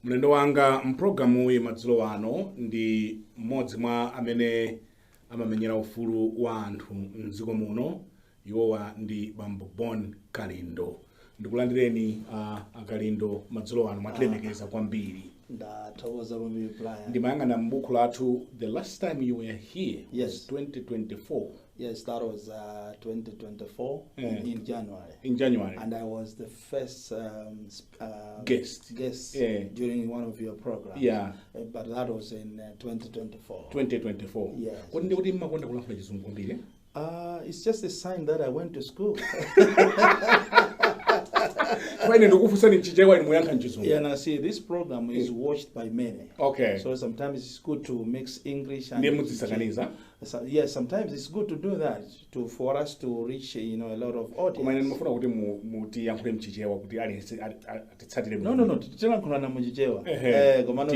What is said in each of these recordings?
Mlendo wanga mpulogalamuyi madzulo ano ndi mmodzi mwa amene amamenyera ufulu wa anthu mdziko muno. Iwowa ndi Bambo Bon Kalindo. Ndikulandireni, Akalindo, madzulo ano. Mwatilemekeza kwambiri. Ndathokoza kwambiri, Brian. Ndimayang'ana m'buku lathu, the last time you were here Yes. was 2024. Yes, that was 2024 in January. In January. And I was the first guest. Guest during one of your programs. But that was in 2024. 2024. Yes. Kodi ndi kuti mmakonda kulankhula Chizungu kwambiri, eh? It's just a sign that I went to school. Kwa ine ndikufunsani mchichewa, inu muyankha mchizungu. Yeah, now see, this program is watched by many. So sometimes it's good to mix English and Ndiye mudzisakaniza. So, yes, sometimes it's good to do that for us to reach a lot of audience. Koma ine ndimafuna kuti mutiyankhule mchichewa kuti aliyense atitsatire. No, tilankhulana muchichewa. Ehe. Eh, komano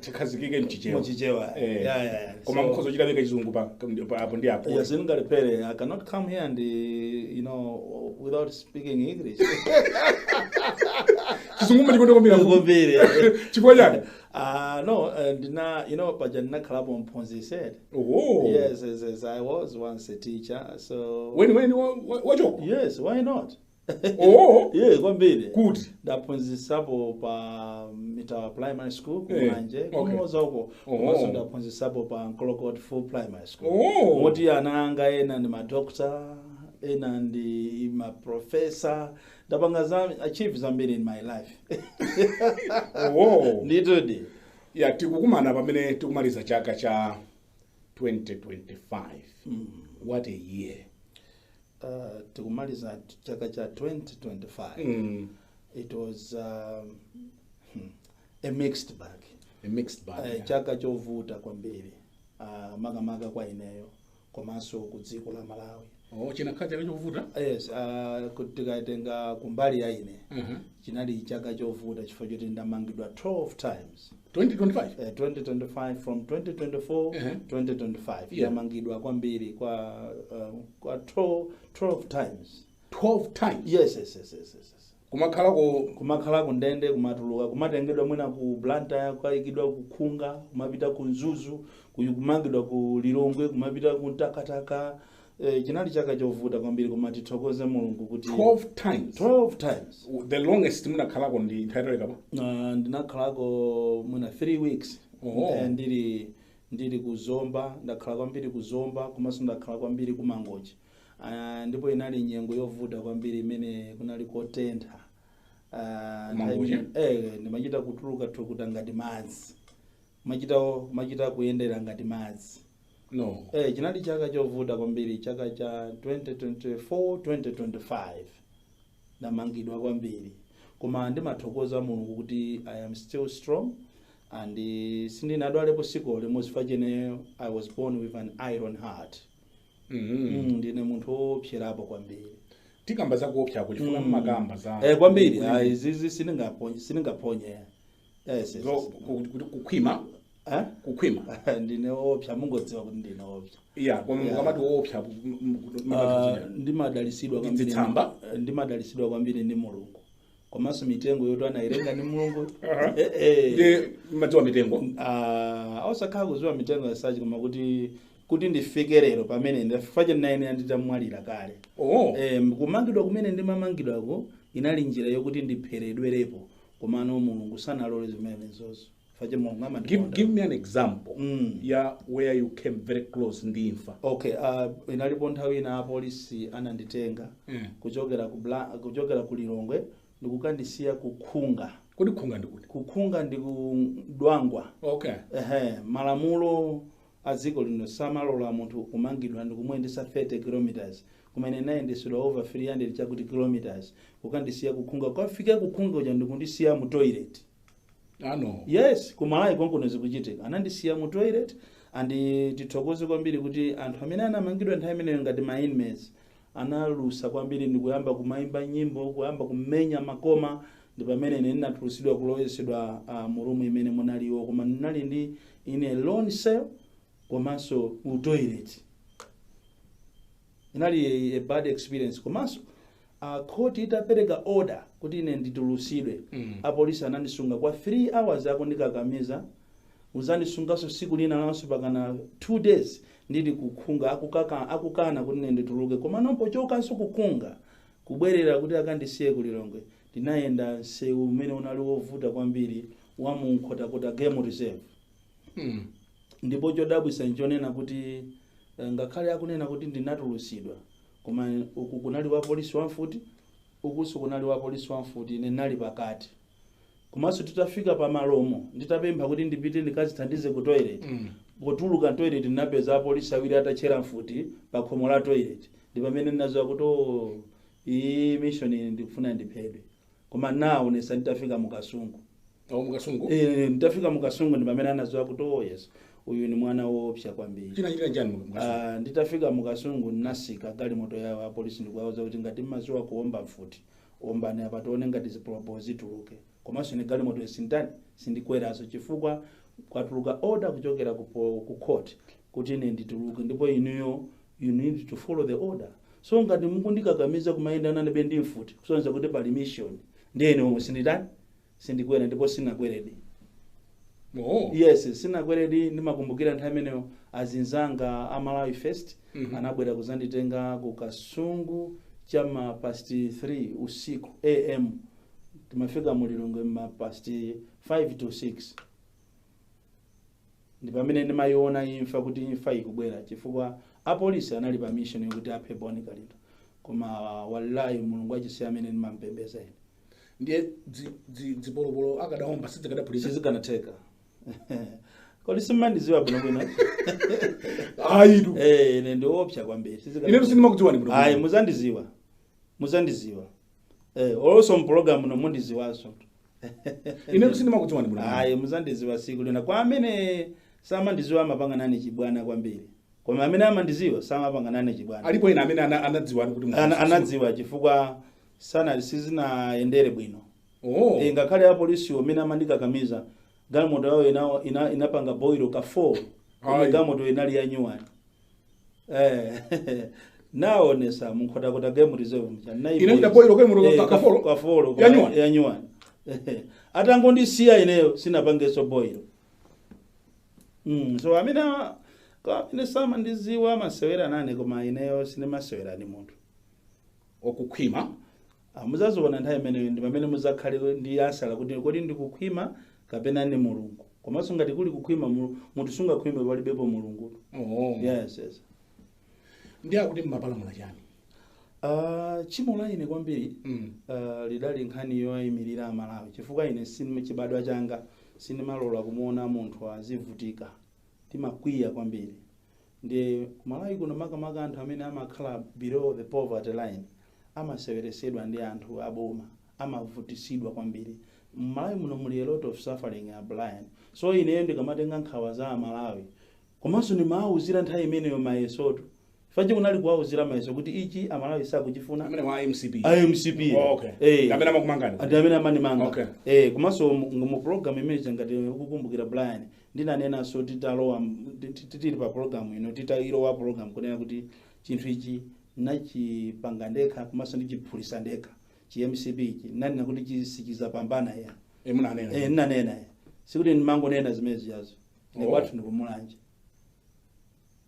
Tikhazikike mchichewa. Muchichewa. Eh. Yeah. Koma mukhoza kuchita veka Chizungu apo ndi apo. Yes, sindingalephere. I cannot come here and without speaking English. Chizungu mumachikonda kwambiri. Kwambiri. Chifukwa chani? No, ndina paja ndinakhalapo mphunzitsi. Oh. Yes, I was once a teacher. So Weni wachoko. Yes, why not? Oh. Yeah, kwambiri. Kuti? Ndaphunzisapo pa Mitawa Primary School kumanje, kumoza uko. Oh. Komanso ndaphunzisapo pa Nkolokot Full Primary School. Oh. Moti ana anga ena ndi madoctor, ena ndi maprofessor. Ndapanga achieve zambiri in my life. Oh. Nditudi. Ya, tikukumana pamene tikumaliza chaka cha 2025. What a year. Tikumaliza chaka cha 2025. It was a mixed bag. A mixed bag. Chaka chovuta kwambiri, makamaka kwa ineyo komanso ku dziko la Malawi. Oh, chinakhala chaka chovuta? Yes, kuti tikatenga kumbali ya ine, chinali chaka chovuta chifukwa choti ndamangidwa 12 times. 2025? 2025, from 2024, 2025. Ndamangidwa kwambiri kwa 12 times. 12 times? Yes. Kumakhalako? Kumakhala kundende, kumatuluka, kumatengedwa mwina ku Blantyre, kukayikidwa kukhunga, kumapita ku Mzuzu, kumangidwa ku Lilongwe, kumapita ku Mtakataka. Chinali chaka chovuta kwambiri, koma tithokoze Mulungu kuti 12 times? 12 times. The longest munakhalako ndi nthawi yotalika pa? Ndinakhalako mwina 3 weeks. Oh. Ndili ku Zomba. Ndakhala kwambiri ku Zomba, komanso ndakhala kwambiri ku Mangochi. Ndipo inali nyengo yovuta kwambiri imene kunali kotentha. Mangochi? Ndimachita kutuluka thukuta ngati madzi, machita kuyendera ngati madzi. No. Chinali chaka chovuta kwambiri, chaka cha 2024 2025. Ndamangidwa kwambiri, koma ndimathokoza Mulungu kuti I am still strong and sindinadwalepo siku limodzi chifukwa chene I was born with an iron heart. Ndine munthu wopserapo kwambiri. Tikamba za kuopsako chifukwa mmakamba za Kwambiri. Izizi sindingaponye. Yes. Kukhwima. Eh? Kukhwima. Ndine wopsa, mungodziwa kuti ndine wopsa. Yeah, koma mukamati woopsa, Ndimadalisidwa kwambiri. Zitsamba? Ndimadalisidwa kwambiri ndi Mulungu, komanso mitengo yoti anayilenga ndi Mulungu. Ndiye madziwa mitengo? Ah, osakhala kuziwa mitengo yasachi, koma kuti ndifike lero pamene ndafika, naine nditamwalira kale. Oh. Kumangidwa kumene ndimamangidwako inali njira yokuti ndipheredwerepo, komano Mulungu sanalole zimenezozo fache Mulungu amandikonda. Give me an example ya where you came very close ndi imfa. Okay, inalipo nthawi ina apolisi ananditenga kuchokera ku Lilongwe ndikukandisiya kukhunga. Kodi khunga ndikuti? Kukhunga ndi ku Dwangwa. Ehe, malamulo a dziko lino samalola munthu kumangidwa ndikumuyendesa 30 kilometers, kumene nayendesedwa over 300 chakuti kilometers, kukandisiya kukhunga. Kwafika kukhunga kuja ndikundisiya mu toilet. Ah, no. Yes, kumalawi konkuno zikuchitika. Anandisiya mu toilet, and tithokoze kwambiri kuti anthu amene anamangidwa nthawi imeneyo ngati ma inmates analusa kwambiri ndikuyamba kumayimba nyimbo, kuyamba kumenya makoma, ndi pamene ine ndinatulusidwa kulowesedwa mu room imene munaliwo, koma ndinali ndi ine lone cell komanso mu toilet. Inali a bad experience, komanso court itapereka order kuti Kuti ine nditulusidwe, apolisi anandisunga kwa 3 hours akundikakamiza. Uzandisunganso siku lina lanso pakana 2 days ndili kukhunga, akukaka, akukana kuti ine ndituluke. Koma nompochokanso kukhunga kubwerera kuti akandisiye kulilongwe, ndinayenda msewu umene unali wovuta kwambiri wa mu Nkhotakota Game Reserve. Ndipo chodabwisa nchonena kuti ngakhale akunena kuti ndinatulusidwa, koma uku kunali wa polisi wamfuti, ukuso kunali wa polisi wamfuti, ine ndinali pakati. Komanso titafika pa malomo, nditapempha kuti ndipite ndikazithandize ku toilet, potuluka toilet ndinapeza apolisi awiri atachera mfuti pa khomo la toilet. Ndi pamene ndinadziwa kuti, oh, iyi mission iyi ndikufuna ndiphedwe. Koma naonesa nditafika mukasungu. Oh, mukasungu. Eh, nditafika mukasungu ndi pamene anadziwa kuti, oh yes, uyu ni mwana woopsa kwambiri. Chinachitika chani mukasungu? Ah, nditafika mukasungu ndinasika galimoto yawo apolisi ndikuwauza kuti ngati mmaziwa kuomba mfuti, ombani apa tione ngati zipolopolo zituluke. Komanso ine galimoto sindani sindikweraso chifukwa kwatuluka order kuchokera ku court kuti ine ndituluke, ndipo inuyo you need to follow the order. So ngati mukundikakamiza kumayenda nane ndi mfuti, kusonyeza kuti pali mission, ndiye ine omwe sinditani, sindikwera. Ndipo sinakweredi. Oh. Yes, sinakweredi. Ndimakumbukira nthawi imeneyo azinzanga a Malawi First anabwera kuzanditenga ku Kasungu chama past 3 usiku am. Timafika mulilongwe ma past 5 to 6. Ndi pamene ndimayiona imfa kuti imfa ikubwera, chifukwa apolisi anali pa mission yokuti aphe Bon Kalindo. Koma wallahi, Mulungu achisiya amene ndimampembeza ine. Ndiye zipolopolo akadaomba sizikadaphulika? Sizikanatheka. Kodi simmandiziwa bwinobwino? Ayitu. Eh, ine ndiopsa kwambiri. Inetu sindimakudziwani bwino. Ayi, muzandiziwa, muzandiziwa. Eh, olonso mpulogalamu no mundiziwanso. Inetu sindimakudziwani bwino. Ayi, muzandiziwa siku lina. Kwa amene samandiziwa amapanga nane chibwana kwambiri, koma amene amandiziwa samapanga nane chibwana. Alipo ena amene anadziwani kuti Anadziwa chifukwa sana sizinayendere bwino. Oh. E, ngakhale apolisi amene amandikakamiza, galimoto yawo inapanga boilo ka 4 koma Ayi. galimoto inali ya nyuwani. Eh, naonesa munkhotakota Game Reserve mcha. Inachita boilo galimoto ka four? Ka 4. Ya nyuwani? Ya nyuwani. Atangondisiya ineyo sinapangenso boilo. So amene kwa amene samandiziwa amasewera nane, koma ineyo sindimasewera ni munthu. Okukhwima. Ah, muzaziona nthawi imeneyo. Ndi pamene muzakhale ndi answer kuti kodi ndikukhwima kapena ni Mulungu. Komanso ngati kuli kukhwima, munthu sungakhwime palibepo Mulungu. Oh. Yes. Ndiye akuti mmapalamula chani? Chimo la ine kwambiri lidali nkhani yoyimirira Amalawi, chifukwa ine chibadwa changa sindimalola kumuona munthu azivutika, timakwiya kwambiri. Ndi kumalawi kuno makamaka anthu amene amakhala below the poverty line amaseweresedwa ndi anthu aboma, amavutisidwa kwambiri. Mmalawi muno muli a lot of suffering, a Brian. So ineyo ndikamatenga nkhawa za Amalawi, komanso ndimawawuzira nthawi imeneyo mayesoto fachi kunali kuwawuzira mayeso kuti ichi Amalawi sakuchifuna. Amene wa MCP? MCP. Oh, okay. Eh. Amene amakumangani? Ndi amene amandimanga. Okay. Eh, komanso mu program imene ngati ukukumbukira Brian, ndinanenanso titalowa tili pa program ino, titailowa program, kunena kuti chinthu ichi nachipanga ndekha komanso ndichiphulisa ndekha. Chi MCP ichi nanena kuti chisichizapambana ya. Eh, munanena. Eh, ndinanena ya, sikuti ndimangonena zimene ziyazo. Oh. Kwathu ndikumulanje.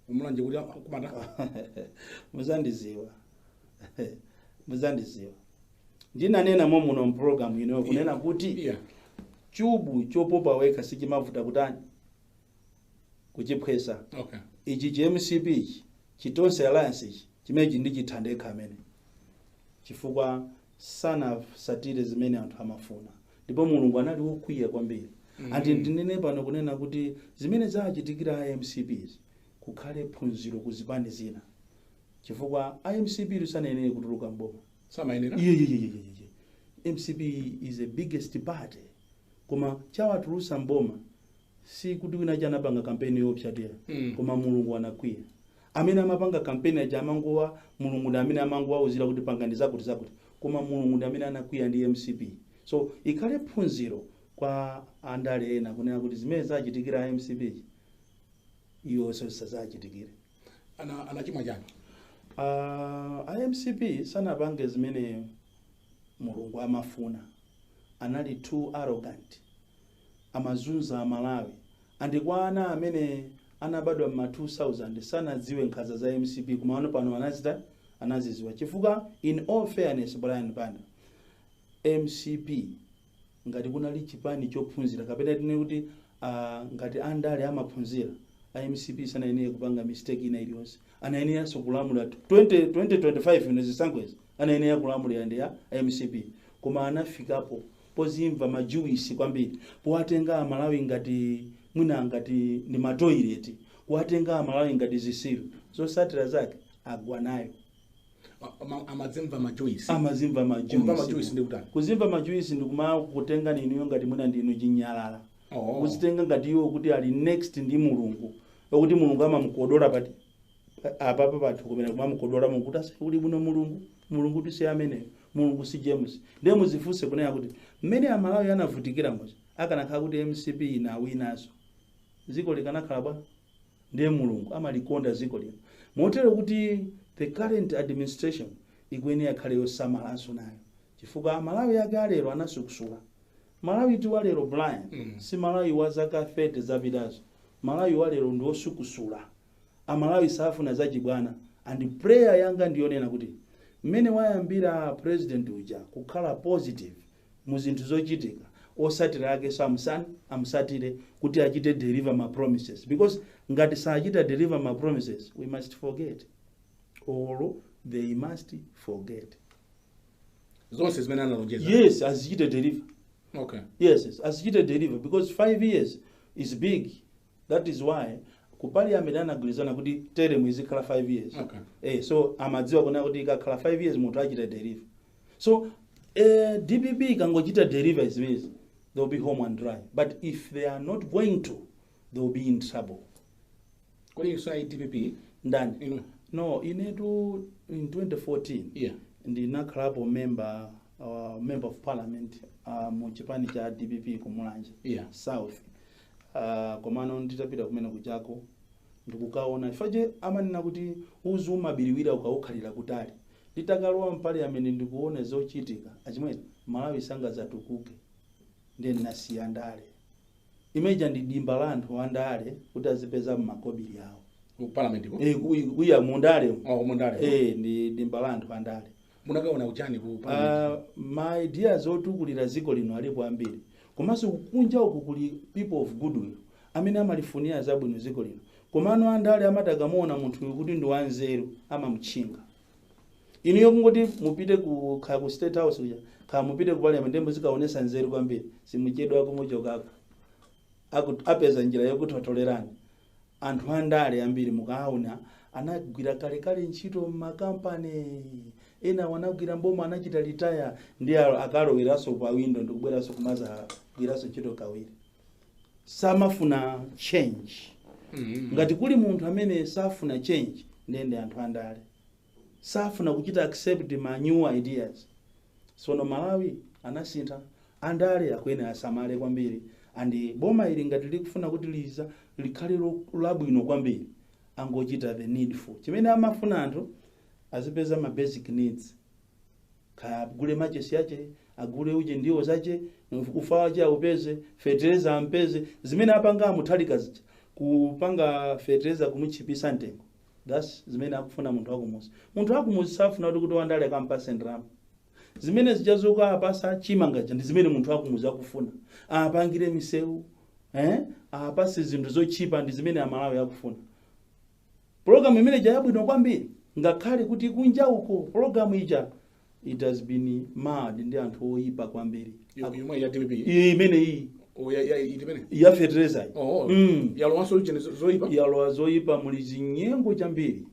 Umulanje kuti kumata? Muzandiziwa, muzandiziwa. Ndinanena momuno mpulogalamu inoyo kunena kuti chubu chopopa wekha sichimavuta kutani, kuchiphwesa. Ichi chi MCP ichi, chitonse Alliance ichi, chimenechi ndichitha ndekha amene, chifukwa sanasatire zimene anthu amafuna, ndipo Mulungu anali wokwiya kwambiri. Ati ndinene pano kunena kuti zimene zachitikira a MCP kukhale phunziro ku zipani zina, chifukwa MCP lusanayenere kutuluka mboma. Samayenera. Iye MCP is the biggest party, koma chawatulusa mboma si kuti wina chanapanga kampeni yopsatira. Koma Mulungu anakwiya. Amene amapanga kampeni aja amangowa, Mulungu ndi amene amangowauzira kuti pangani zakuti zakuti, koma Mulungu ndi amene anakwiya ndi MCP. So ikhale phunziro kwa andale ena kunena kuti zimene zachitikira MCP iwonso zisazachitikire. Anachimwa chani? MCP sanapange zimene Mulungu amafuna. Anali too arrogant, amazunza Amalawi. And kwa ana amene anabadwa ma 2000 sanadziwe nkhanza za MCP, koma ano pano anazita, anaziziwa. Chifukwa in all fairness, Brian Banda, MCP ngati kunali chipani chophunzira, kapena tine kuti ngati andale amaphunzira, MCP sanayenera kupanga mistake ina iliyonse. Anayeneranso kulamula 20, 2025 ino, zisankho izi anayenera kulamulira ndi ya MCP, koma anafikapo pozimva majuisi kwambiri, powatenga Amalawi ngati mwina ngati ndi matoilet, kuwatenga Amalawi ngati zisilu. Zosatira zake agwa nayo. Amadzimva majuisi? Amazimva. Kumva majuisi. Majuisi ndi kutani? Kuzimva majuisi ndikuma kutenga ninuyo ngati mwina ndinu chinyalala. Oh. Kuzitenga ngati iwo kuti ali next ndi Mulungu, okuti Mulungu amamukodola pati apapa pathu kumene kumamukodola Mulungu kuti ase uli bwino. Mulungu, Mulungu tisi ameneyo, Mulungu si James. Ndiye muzifunse kunena kuti mmene Amalawi anavutikira moja, akanakhala kuti MCP inawinanso, dziko likanakhala bwa? Ndiye Mulungu amalikonda dziko lino motero kuti the current administration ikuyenera ikhale yosamalanso nayo, chifukwa Amalawi ake alero anasukusula. Malawi ti walero, Brian, si Malawi wa zaka 30 zapitazo. Malawi walero ndi osukusula. Amalawi safuna zachibwana. And prayer yanga ndiyonena kuti mmene wayambira president uja kukhala positive mu zinthu zochitika, osatira ake so amusatire kuti achite deliver ma promises, because ngati sachita deliver ma promises, we must forget or they must forget. Zonse zimene analonjeza? Yes, azichite deliver. Yes, azichite deliver, because 5 years is big. That is why ku parliament anagwirizana kuti term izikhala 5 years. So amadziwa kuna kuti ikakhala 5 years munthu achita deliver. So DPP ikangochita deliver zimenezi, they'll be home and dry, but if they are not going to, they'll be in trouble. Kodi iso ayi DPP? Ndani? Inu. No, inetu in 2014 ndinakhalapo member of parliament mu chipani cha DPP kumulanje South. Komano nditapita kumene kuchako ndikukaona ifache amanena kuti uzu umabiriwira ukaukhalira kutali. Nditakalowa m'parliament ndikuona zochitika, achimwene, Malawi sangazatukuke. Ndiye ndinasiya ndale. Imeja ndi dimba la anthu andale kuti azipeza mmakobiri awo. Ku parliament ko? Eh, kuya mundale. Oh, mundale. Eh, ndi dimba la anthu andale. Munakaona uchani ku parliament? Ma ideas otukulira dziko lino alipo ambiri, komanso kunja uku kuli people of goodwill amene amalifunira zabwino dziko lino. Komano andale amati akamuona munthu uyu kuti ndi wanzeru, amamutchinga. Inuyo kungoti mupite ku kaya ku State House kuja, kaya mupite ku parliament, ndiye muzikaonesa nzeru kwambiri, simuchedwa kumuchokako. Apeza njira yokutotolerani. Anthu andale ambiri mukaona anagwira kalekale ntchito mmakampani ena, wanagwira mboma, anachita retire, ndi akaloweranso pa window ndikubweranso kumazagwiranso ntchito kawiri. Samafuna change. Ngati kuli munthu amene safuna change, ndende anthu andale safuna kuchita accept ma new ideas. Sono Malawi anasintha, andale akuyenera asamale kwambiri. And boma ili ngati likufuna kuti liza likhale labwino kwambiri, angochita the needful. Chimene amafuna anthu azipeza ma basic needs, kaya agule machesi ache, agule uje ndiwo zache, ufa wache aupeze, fetereza ampeze. Zimene apanga amuthalika zija, kupanga fetereza kumutchipisa mtengo, that's zimene akufuna munthu wakumuzi. Munthu wakumuzi safuna kuti wandale akampase ndalama. Zimene zichazoka apasa chimangaja ndi zimene munthu wakumuzi akufuna. Apangire misewu, eh? Apase zinthu zochipa, ndi zimene Amalawi akufuna. Pologalamu imene ija yabwino kwambiri, ngakhale kuti kunja uko pologalamu ija it has been marred ndi anthu oyipa kwambiri. Yomwe ya DPP? Iyi imene iyi. Oh, ya iti imene? Ya fertilizer. Oh. Mm. Yalowanso ujeni zoyipa? Yalowa zoyipa, muli zinyengo chambiri.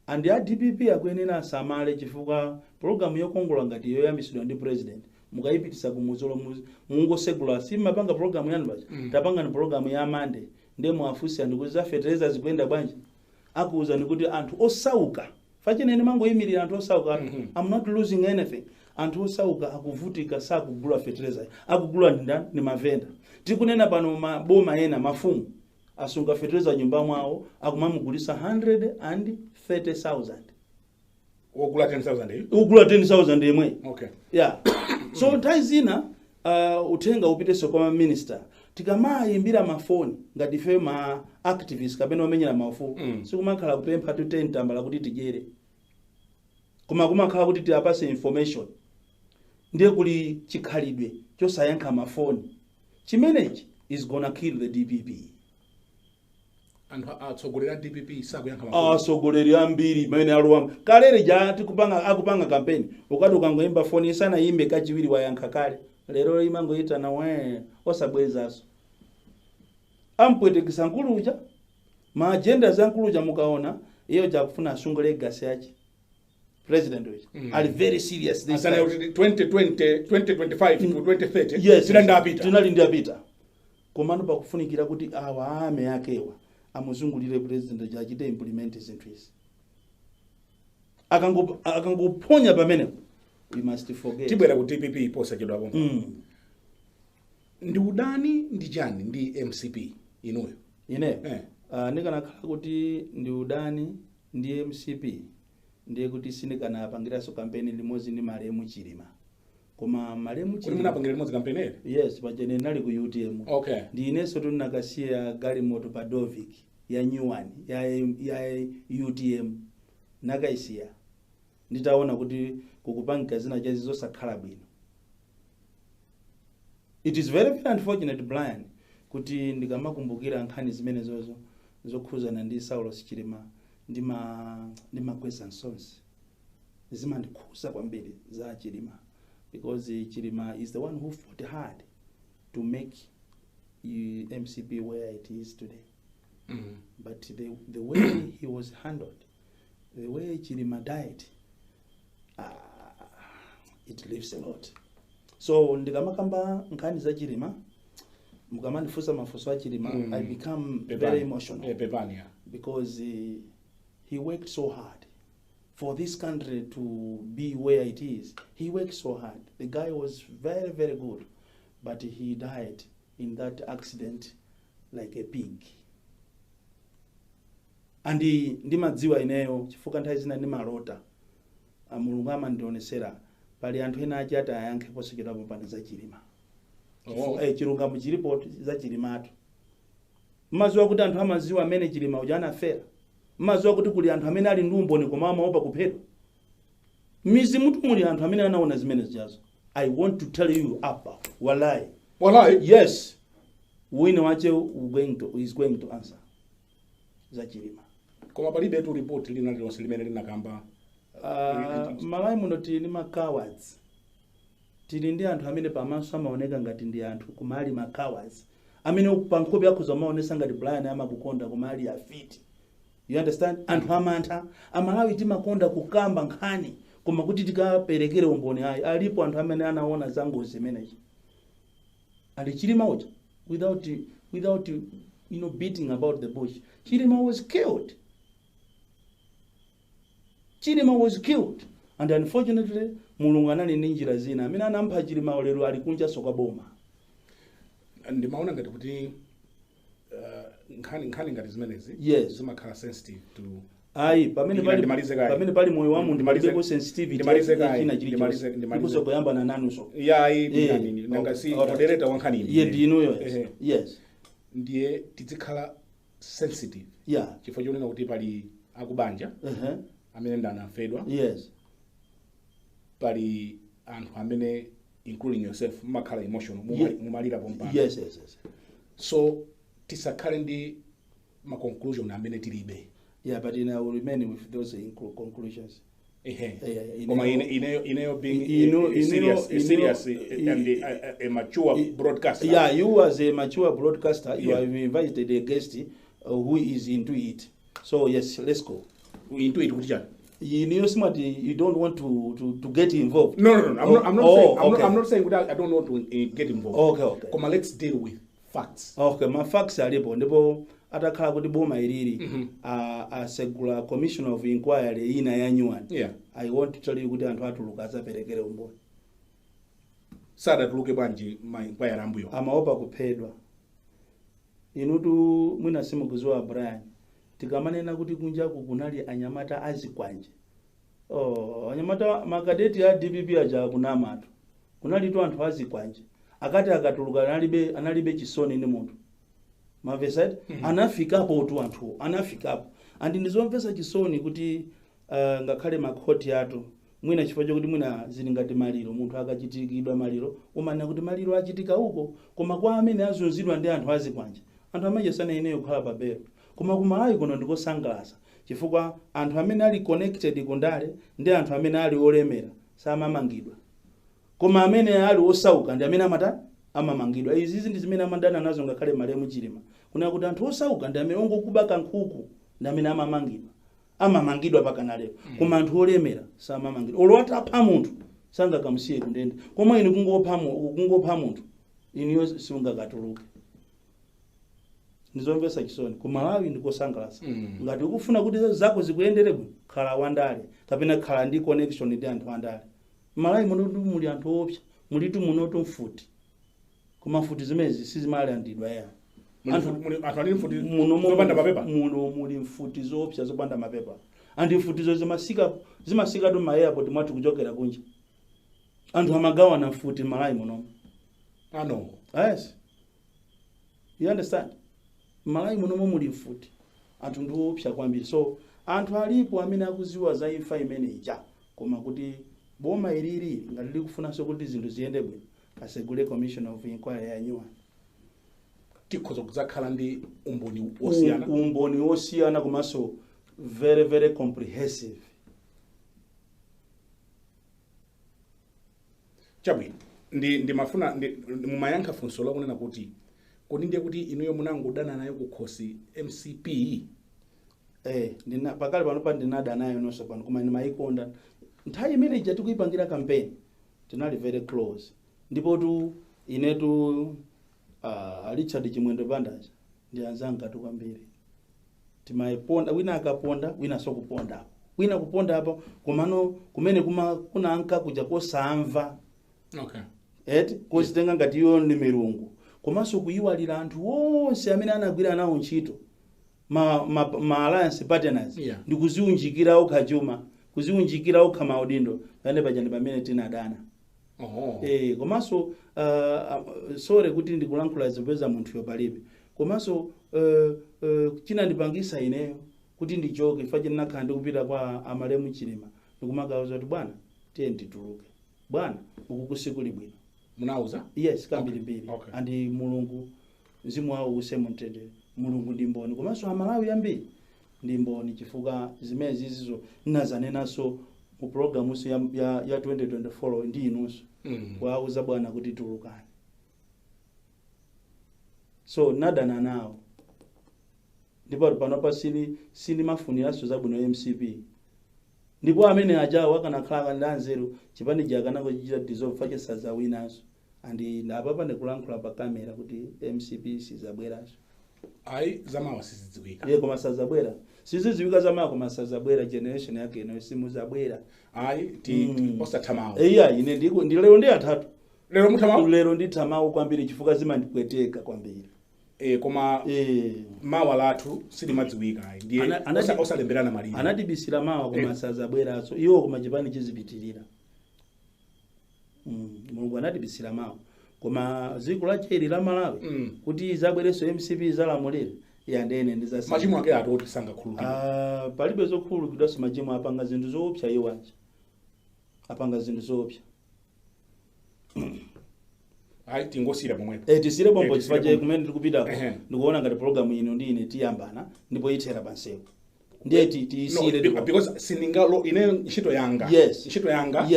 And a DPP akuyenera asamale, chifukwa pologalamu yokongola ngati yoyambisidwa ndi president mukayipitisa kumuzolo, mungosegula simapanga pologalamu yanu basi. Tapangani pologalamu ya Mande, ndiye muafunse anthu kuti za fertilizer zikuyenda bwanji. Akuwuzani kuti anthu osauka fachinene mangoyimirira anthu osauka. I'm not losing anything. Anthu osauka akuvutika, sakugula fertilizer. Akugula ndi ndani? Ni mavenda. Tikunena pano maboma ena, mafumu asunga fertilizer nyumba mwawo, akumamugulisa 130,000. Wogula 10,000 iyo? Ugula 10,000 yemwe. Yeah. So nthawi zina uthenga upitenso kwa maminista. Tikamayimbira mafoni ngati ife ma activist kapena omenyera maufulu, sikumakhala kupempha tuteni tambala kuti tidyere, koma kumakhala kuti tiapase information. Ndiye kuli chikhalidwe chosayankha mafoni chimenechi is gonna kill the DPP. Anthu atsogoleri a DPP sakuyankha mafoni? Atsogoleri ambiri pamene alowa kalere ja tikupanga, akupanga kampeni, ukati ukangoyimba foni isanayimbe kachiwiri wayankha kale. Lero imangoyitana we, osabwezaso. Ampwetekesa nkuluja, ma agenda za nkuluja. Mukaona iyo jakufuna asunge legacy yache president uja ali very serious this Asana time. Kuti 2020, 2025 to 2030 Yes. tinali ndapita. Tinali ndapita, komano pakufunikira kuti awa ame akewa amuzungulire president achite implement zinthu izi. Akangophonya pamenepo, we must forget. Tibwera ku DPP posachedwapo. Ndi udani, ndi chani ndi MCP inuyo? Ineyo? Eh. Ndikanakhala kuti ndi udani ndi MCP, ndiye kuti sindikanapangiranso kampeni limodzi ndi malemu Chilima. Koma malemu Kuti Chilima munapangira limodzi kampeni ere? Yes, pachene nali ku UTM. Ndi inenso tinakasiya galimoto pa Dovic ya new one ya UTM, nakayisiya nditaona kuti kukupangika zina chazi zosakhala bwino. It is very, very unfortunate, Brian, kuti ndikamakumbukira nkhani zimenezozo zokhuzana ndi Saulos Chilima, ndimagwetsa msozi. Zimandikhuza kwambiri za Chilima, because Chilima is the one who fought hard to make MCP where it is today. But the way he was handled, the way Chilima died, it leaves a lot. So ndikamakamba nkhani za Chilima, mukamandifunsa mafunso a Chilima, I become Pepani. very emotional Eh, pepani ya. because he worked so hard for this country to be where it is. He worked so hard. The guy was very, very good, but he died in that accident like a pig. And ndimadziwa ineyo chifukwa nthawi zina ndimalota. Ah, Mulungu amandionesera pali anthu ena achi ati ayankhe posachedwapo pano za Chilima. Oh. Eh, chilungamo chilipo za Chilimatu. Mmaziwa kuti anthu amaziwa amene Chilima uja anafera? Mmaziwa kuti kuli anthu amene ali ndi umboni koma amaopa kuphedwa? Mizi mutu muli anthu amene anaona zimene zijazo. I want to tell you apa, wallahi. Wallahi. Yes, wina wache is going to answer za Chilima. Koma palibe tu report lina lilonse limene linakamba. Malawi muno tili ndi ma cowards. Tili ndi anthu amene pamaso amaoneka ngati ndi anthu, koma ali ma cowards, amene pa nkhope akhoza amaonesa ngati Brian amakukonda, koma ali afiti. You understand? Anthu amantha. Amalawi timakonda kukamba nkhani, koma kuti tikaperekere umboni, ayi. Alipo anthu amene anaona za ngozi imeneyi. Ali Chilima uja, without beating about the bush, Chilima was killed. Chilima was killed, and unfortunately Mulungu anali ndi njira zina. Amene anampha Chilima lero ali kunja kwa boma. Ndimaona ngati kuti nkhani ngati zimenezi zimakhala sensitive to Ayi, pamene pali Ndimalize kaye. pamene pali moyo wa munthu palibepo sensitivity Ndimalize kaye. china chilichonse. Ndimalize. Ndikuso kuyambana nanunso. Yayi, nanga si moderator wa nkhani Iye ndinuyo, yes. Ehe. Yes. Ndiye tizikhala sensitive chifukwa chonena kuti pali akubanja amene ndanafedwa, pali anthu amene, including yourself, mumakhala emotional, mumalira pompano. Yes. So tisakhale ndi ma conclusion amene tilibe. Yeah, but I will remain with those conclusions. Ehe. Yeah, Koma ineyo being a serious, a serious and a mature broadcaster. Yeah, you as a mature broadcaster, you have invited a guest who is into it. So yes, let's go. Into it kuti chani? You know, somebody you don't want to get involved. No. I'm not Oh, saying I'm, okay. not, I'm not saying that I don't want to get involved. Okay. Koma let's deal with facts. Okay, ma facts alipo, ndipo atakhala kuti boma ilili asegula commission of inquiry ina ya new one. I want to tell you kuti anthu atuluka azaperekere umboni. Sadatuluke bwanji ma inquiry ambuyo? Amaopa kuphedwa. Inutu mwina simukuziwa, Brian, tikamanena kuti kunjaku kunali anyamata azikwanje, oh, anyamata makadeti a DPP aja akunamatu. Kunalitu anthu azikwanje akati akatuluka analibe chisoni ndi munthu. Mavesati anafikapo tu anthu anafikapo. Andi ndizomvetsa chisoni kuti ngakhale makhoti athu mwina chifukwa chokuti mwina zili ngati maliro, munthu akachitikidwa maliro umanena kuti maliro achitika uko, koma kwa amene azunzidwa ndi anthu azikwanje, anthu amaje sanayeneyo kukhala pa belo. Koma ku Malawi kuno ndikosangalatsa chifukwa anthu amene ali connected kundale ndi anthu amene ali olemera samamangidwa, koma amene ali osauka ndi amene amata amamangidwa. Izi ndi zimene amadana nazo ngakhale malemu Chilima, kunena kuti anthu osauka ndi amene ongokuba kankhuku ndi amene amamangidwa pakana lero. Koma anthu olemera samamangidwa, olo atapha munthu sangakamusiye kundende, koma inu kungopha munthu iniyo simungakatuluke. Ndizomvetsa chisoni. Ku Malawi ndikosangalatsa. Ngati ukufuna kuti zako zikuyendere bwino, khala wandale kapena khala ndi connection ndi anthu andale. Malawi muno muli anthu opsa, mulitu munotu mfuti, koma mfuti zimenezi sizimalandidwa ya. Anthu ali mfuti zopanda mapepa. Muno muli mfuti zoopsa zopanda mapepa, andi mfutizo zimasikatu ma airport mwathu kuchokera kunja. Anthu amagawana mfuti Malawi muno. Ano. Yes, you understand? Malawi munomo muli mfuti, anthu ndi opsa kwambiri. So anthu alipo amene akuziwa za imfa imene ija, koma kuti boma ilili ngati likufunanso kuti zinthu ziyende bwino, asegule commission of inquiry ya nyuwani. Tikhoza kudzakhala ndi umboni wosiyana. Umboni wosiyana komanso very very comprehensive. Chabwino, ndimafuna mumayankha funso lakunena kuti kodi ndiye kuti inuyo munangodana nayo kukhosi MCP? Pakali pano pa ndinada nayo nonso pano, koma ndimayikonda. Nthawi imene ija tikuyipangira campaign tinali very close, ndipo tu inetu Richard Chimwendo Bandaja ndi anzanga tu kwambiri. Timayiponda, wina akaponda wina sokuponda apo, wina kuponda apo, komano kumene kunanka kuja kosamva. Eti kozitenga ngati iyo ndi milungu, komanso kuyiwalira anthu onse amene anagwira nawo ntchito, ma alliance partners, ndi kuziunjikira okha chuma, kuziunjikira okha maudindo. Pamene paja ndi pamene tinadana. Komanso sorry kuti ndikulankhula zopeza munthuyo palibe, komanso chinandipangisa ineyo kuti ndichoke chifukwa ndinakhala ndikupita kwa amalemu Chilima ndikumakauza kuti bwana tiye ndituluke, bwana uku kusikuli bwino. Munauza? Yes, kambirimbiri. Andi Mulungu mzimu wawo use mumtendere, Mulungu ndi mboni, komanso Amalawi ambiri ndi mboni, chifukwa zimene zizizo ndinazanenanso mu programuso ya 2024 ndi inunso, kuwauza bwana kuti tulukani. So nadana nawo, ndipo panopa sinimafuniranso zabwino MCP. Ndipo amene ajawo akanakhala ndi anzeru, chipani akanangochichita dissolve fache sazawinanso. Andi apapa ndikulankhula pa kamera kuti MCP sizabweranso. Ayi, zamawa sizidziwika. Iye koma sazabwera, sizidziwika zamawa, koma sazabwera. Generation yake ino simuzabwera. Ayi, osathamawo. Iya, ine ndi lero ndi atatu. Lero muthamawo? Lero ndithamawo kwambiri chifukwa zimandipweteka kwambiri. Koma mawa lathu silimadziwika ayi, ndiye osalemberana malire. Anatibisira mawa, koma sazabweranso iwo, koma chipani chizipitirira. Mulungu anatibisira mawa, koma dziko lacheri la Malawi kuti izabwerenso MCP izalamulire, yandene ndizasi. Machimo ake atoti sangakhululukidwe? Palibe zokhululukidwanso. Machimo apanga zinthu zoopsa iwaja, apanga zinthu zoopsa. Ayi, tingosiyira pomwepo. Tisire pompo. Tisire chifukwa pompo. kumene ndikupitako ndikuona ngati program ino ndi ine tiyambana ndipo ithera pansewu, ndiye tiyisire. No, because sindingalo ine ntchito yanga, ntchito yanga,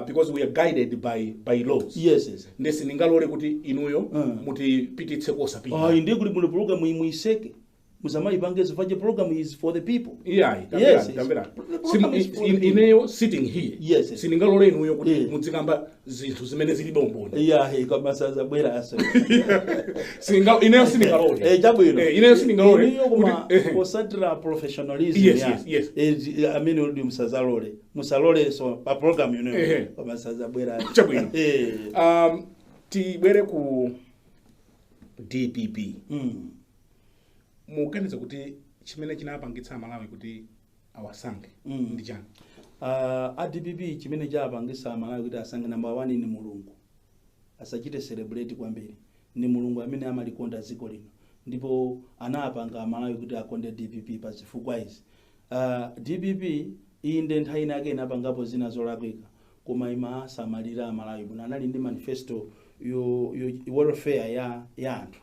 because we are guided by laws, yes. ndi sindingalole kuti inuyo mutipititse kosapita. Ayi, ndiye kuli muno program imuyiseke, musamayipange chifukwa program is for the people. Iyayi, Yes. tamverani. The program is for the people. Ineyo sitting here, Yes. sindingalole inuyo kuti muzikamba zinthu zimene zilibe umboni. Iya, koma sazabweranso. Ineyo sindingalole. Chabwino. Ineyo sindingalole Inuyo koma posatira professionalism Yes. Amene uli musazalole, musaloleso pa program inoyo, koma sazabweranso. Chabwino. Tibwere ku DPP. Muganiza kuti chimene chinapangitsa Amalawi kuti awasankhe ndi chani? A DPP chimene chapangisa Amalawi kuti asange, number 1 ni Mulungu. Asachite celebrate kwambiri, ni Mulungu amene amalikonda dziko lino, ndipo anapanga Amalawi kuti akonde DPP pa zifukwa izi. DPP inde nthawi inake inapangapo zina zolakwika, koma imasamalira Amalawi bwino. Anali ndi manifesto yo welfare ya anthu.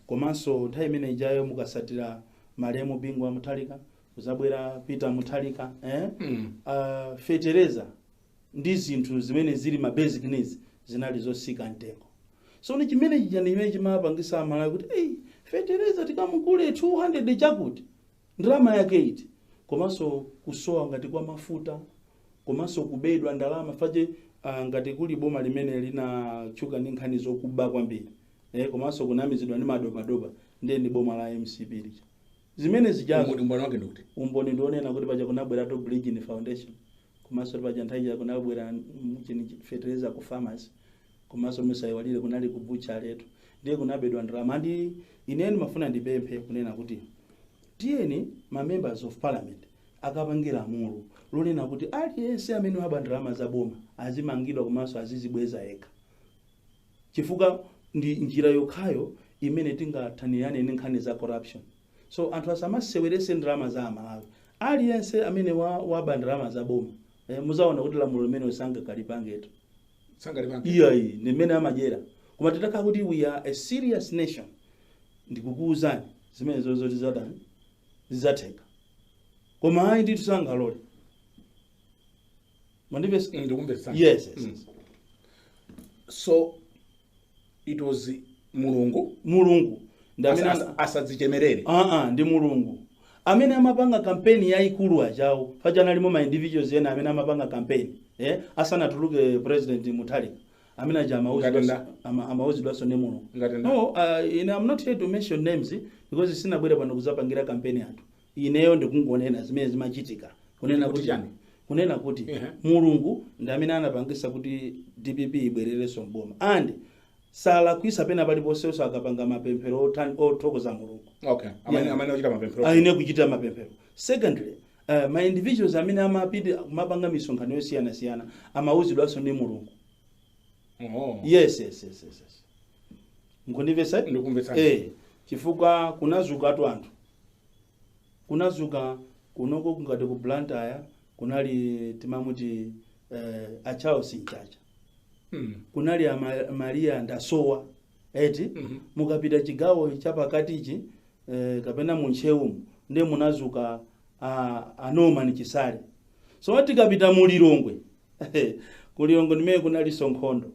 Komanso nthawi imene ijayo mukasatira malemu Bingu wa Mutharika, kuzabwera Peter Mutharika, fetereza ndi zinthu zimene zili ma basic needs zinali zosika mtengo. So ni chimene chija ndi chimene chimapangisa Amalawi kuti, "Ei, fetereza tikamugule 200 chakuti, ndalama yake iti?" Komanso kusowa ngati kwa mafuta, komanso kubedwa ndalama fache. Ngati kuli boma limene linatchuka ndi nkhani zokuba kwambiri, komanso kunamizidwa ndi madobadoba, ndiye ndi boma la MCP lija. Zimene zijazo Umboni wake ndikuti? Umboni ndionena kuti paja kunabweratu Bridgin Foundation, komanso paja nthawi ija kunabwera chini fertilizer ku farmers, komanso musayiwalire kunali ku butchery. Ndiye kunabedwa ndalama. Ndi ineni mafuna ndipemphe kunena kuti tiyeni ma members of parliament akapange lamulo lonena kuti aliyense amene waba ndalama za boma azimangidwa, komanso azizibweza yekha, chifukwa ndi njira yokhayo imene tingathanirane ndi nkhani za corruption. So anthu asamasewerese ndalama za Amalawi. Aliyense amene waba ndalama za boma, muzaona kuti lamulo limene sangakalipangetu. Sangalipange. Iyayi, ndi mmene amadyera. Koma titakhala kuti we are a serious nation, ndikukuwuzani zimene zozoti zadani zidzatheka. Koma ayi ndithu, sangalole. Mandipesa? Ndikumvetsani. Yes. So it was Mulungu. Mulungu ndi amene Asadzichemerere. Aa, ndi Mulungu amene amapanga kampeni yayikulu achawo. Paja analimo ma individuals ena amene amapanga kampeni, asanatuluke President Mutharika, amene aja Ngatenda. amauzidwanso ndi Mulungu. Ngatenda. No, ine I'm not here to mention names because sinabwere pano kuzapangira kampeni anthu. Ineyo ndikungonena zimene zimachitika, kunena Kuti kuti chani? Kunena kuti Mulungu ndi amene anapangisa kuti DPP ibwererenso mboma, and salakwisa pena paliponsenso akapanga mapemphero othokoza Mulungu. Okay, amene amene ochita mapemphero. Aine kuchita mapemphero. Secondly, ma individuals amene amapita kumapanga misonkhano yosiyanasiyana amauzidwanso ndi Mulungu. Oh. Yes, mukundimvetsa? Ndikumvetsani. Chifukwa kunazukatu anthu, kunazuka kunoko ngati ku Blantyre kunali timamuti a Charles Mchacha, kunali a Maria Ndasowa, eti? Mhm. Mukapita chigawo chapakatichi, kapena munchewumu, ndiye munazuka a Norman Chisale. So tikapita mu Lilongwe, ku Lilongwe ndimene kunalinso nkhondo.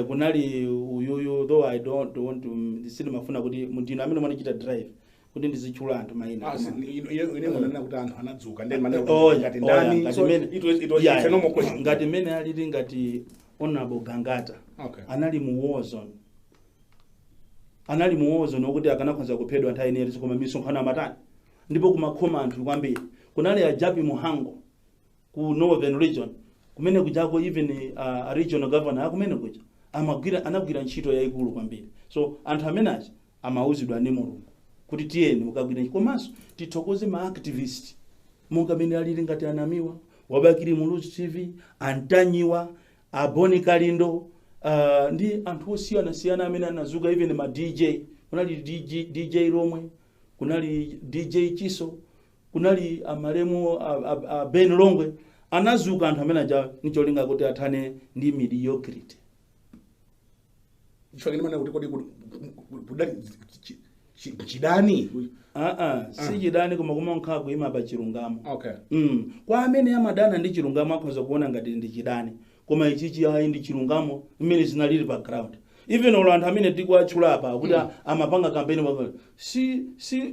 Kunali uyuyu, though I don't want to, sindimafuna kuti ndinu amene mwanichita drive kuti ndizitchula anthu mayina. Ah, ine munanena kuti anthu anadzuka, then manena Oh, kuti ngati oh, ndani? ngati So it was it's a normal question. Ngati mene alili ngati Honorable Gangata, anali mu war zone, anali mu war zone wokuti akanakhoza kuphedwa nthawi ineyi, koma misonkhano amatani, ndipo kumakhoma anthu kwambiri. Kunali a Jappie Mhango ku Northern Region kumene kujako, even a regional governor akumene kuja amagwira, anagwira ntchito yayikulu kwambiri. So anthu amene aja amauzidwa ndi Mulungu kuti tiyeni mukagwire ntchito. Komanso tithokoze ma activist monga mene alili ngati Anamiwa wa Bakili Muluzi TV, Antanyiwa, Aboni Kalindo, ndi anthu osiyanasiyana amene anazuka, even ma DJ. Kunali DJ Lomwe, kunali DJ Chiso, kunali amalemu a Ben Longwe. Anazuka anthu amene aja nicholinga kuti athane ndi mediocrity. Chifukwa ndimanena kuti kodi kudali chidani? Si chidani, koma kumankhala kuyima pa chilungamo. Kwa amene amadana ndi chilungamo akhoza kuona ngati ndi chidani, koma ichichi ayi, ndi chilungamo imene zinalili pa ground. Even olo anthu amene tikuatchula apa kuti amapanga kampeni si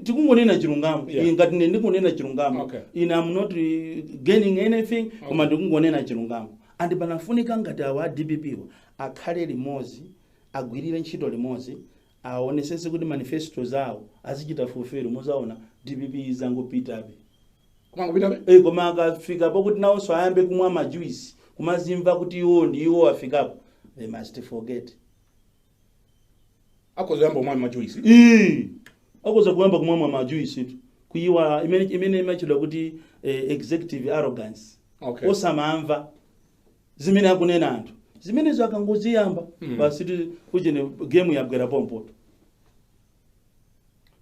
tikungonena chilungamo. Ngati ine ndikunena chilungamo, ine am not gaining anything, koma ndikungonena chilungamo. And panafunika ngati awa a DPP wa akhale limodzi, agwirire ntchito limodzi, aonesese kuti manifesto zawo azichita fulfill, muzaona DPP izangopitabe. Kumangopitabe. Koma akafika pokuti nawonso ayambe kumwa majuice, kumazimva kuti iwo ndi iwo afikapo, they must forget. Akhoza kuyamba kumwa majuice. Ii, akhoza kuyamba kumwa majuice tu. Kuyiwala imene imachedwa kuti executive arrogance. Osamamva zimene akunena anthu, zimenezo akangoziyamba, basi kuchene game yabwera pompoto.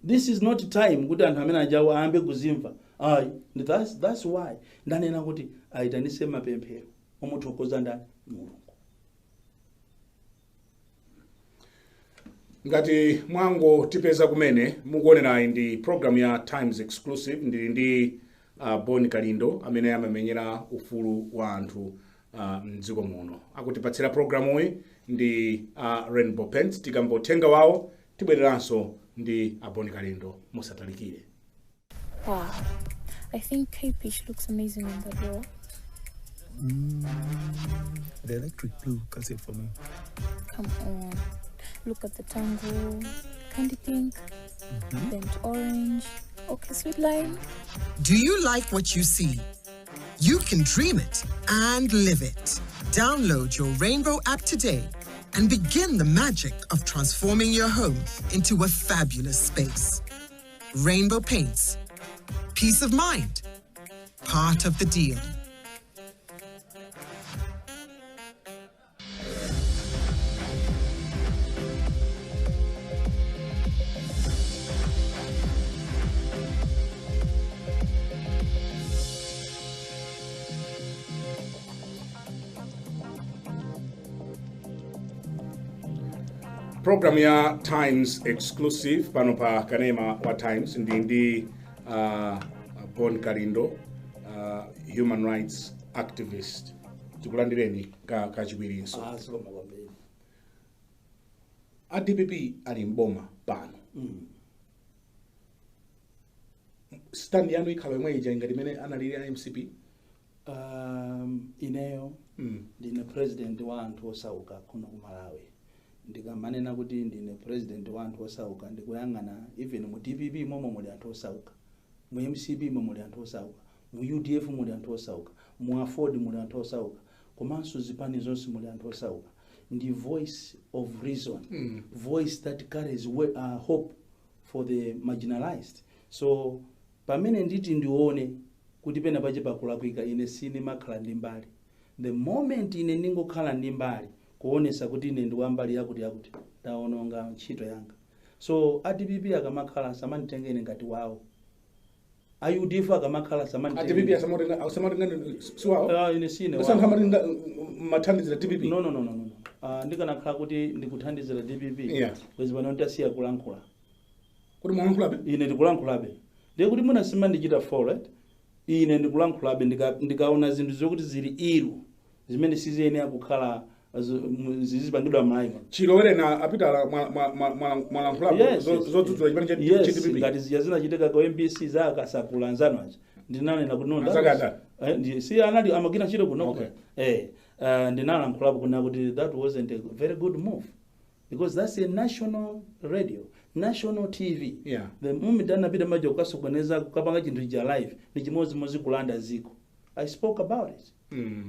This is not time kuti anthu amene ajawo ayambe kuzimva, ayi. That's why ndanena kuti ayitanise mapemphero omuthokoza ndani? Mulungu. Ngati mwango tipeza kumene mukuonerayi, ndi program ya Times Exclusive. Ndili ndi Bon Kalindo amene amamenyera ufulu wa anthu mdziko muno. Akutipatsira programuyi ndi Rainbow Paints. Tikamva uthenga wawo, tibwereranso ndi a Bon Kalindo. Musatalikire. Wow. I think Cape Peach looks amazing on that wall. The electric blue cuts it for me. Come on. Look at the tango, candy pink, burnt orange, okay, sweet lime. Do you like what you see? You can dream it and live it. Download your Rainbow app today and begin the magic of transforming your home into a fabulous space. Rainbow Paints. Peace of mind. Part of the deal. Program ya Times Exclusive pano pa kanema wa Times. Ndi Bon Kalindo, human rights activist. Tikulandireni kachiwirinso. Ah, zikomo kwambiri. A DPP ali mboma pano. Stand yanu ikhala yomwe ija ngati imene analili a MCP? Ineyo ndine president wa anthu osauka kuno ku Malawi. Ndikamanena kuti ndine president wa anthu osauka, ndikuyang'ana even mu DPP momwe muli anthu osauka, mu MCP momwe muli anthu osauka, mu UDF muli anthu osauka, mu AFORD muli anthu osauka, komanso zipani zonse muli anthu osauka. Ndi voice of reason, voice that carries hope for the marginalized. So pamene nditi ndione kuti pena pache pakulakwika, ine sindimakhala ndi mbali. The moment ine ndingokhala ndi mbali, kuonesa kuti ine ndi wambali yakuti yakuti, ndaononga ntchito yanga. So a DPP akamakhala, samanditenga ine ngati wawo. A UDF akamakhala, A DPP samanditenga. Asamatenga siwawo? Ah, ine sine Asankha wawo. amatenga mathandizira DPP? No, no, no, no, no. Ndikanakhala kuti ndikuthandizira DPP, bwezi pano nditasiya kulankhula. Kuti mwalankhulabe? Ine ndikulankhulabe. Ndiye kuti mwina simandichita follow, right? Ine ndikulankhulabe. Ndikaona zinthu zokuti zili iru, zimene siziyenera kukhala zizipangidwa m'Malawi. Chilowerena apitala mwalankhulapo Yes, yes. zodzudzula chipani cha Yes, DPP? ngati zija zinachitika ku MBC za akasakula anzanu aja, ndinanena kuti no, that Azakanda? si anali amagwira ntchito kuno. Ndinalankhulapo kuna kuti that wasn't a very good move, because that's a national radio, national TV. The moment anapita maja kukasokoneza, kukapanga chinthu cha live, ni chimodzimodzi kulanda ziko. I spoke about it.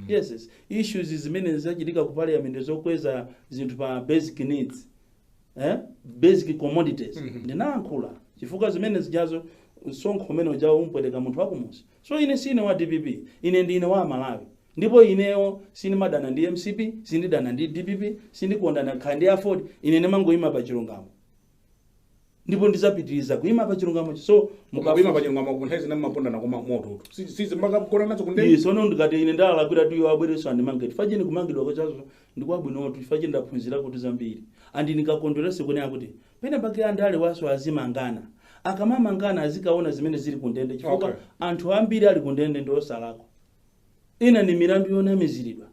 Yes. Issues zimene zachitika ku parliament zokweza zinthu pa basic needs, basic commodities, ndinalankhula chifukwa zimene zijazo, msonkho umene ujawo umpweteka munthu wakumuzi. So ine sine wa DPP, ine ndine wa Malawi. Ndipo ineyo sindimadana ndi MCP, sindidana ndi DPP, sindikondana khala ndi AFORD. Ine ndimangoyima pa chilungamo, ndipo ndizapitiriza kuyima pa chilungamo. So Koma kuyima pa chilungamo, ku nthawi zina mmapondana koma moto sizimakakona nazo kundende. Sono ndikati ine ndalakwira tu, iwo abwereso andimange. Chifukwa chini kumangidwa kwachazo ndikwabwinotu, chifukwa chini ndaphunzira kuti zambiri. Andi ndikakondwerese kunena kuti pena pake andale waso azimangana. Akamamangana, azikaona zimene zili kundende, chifukwa anthu ambiri ali kundende ndi osalakwa. Ina ni milandu yonamiziridwa,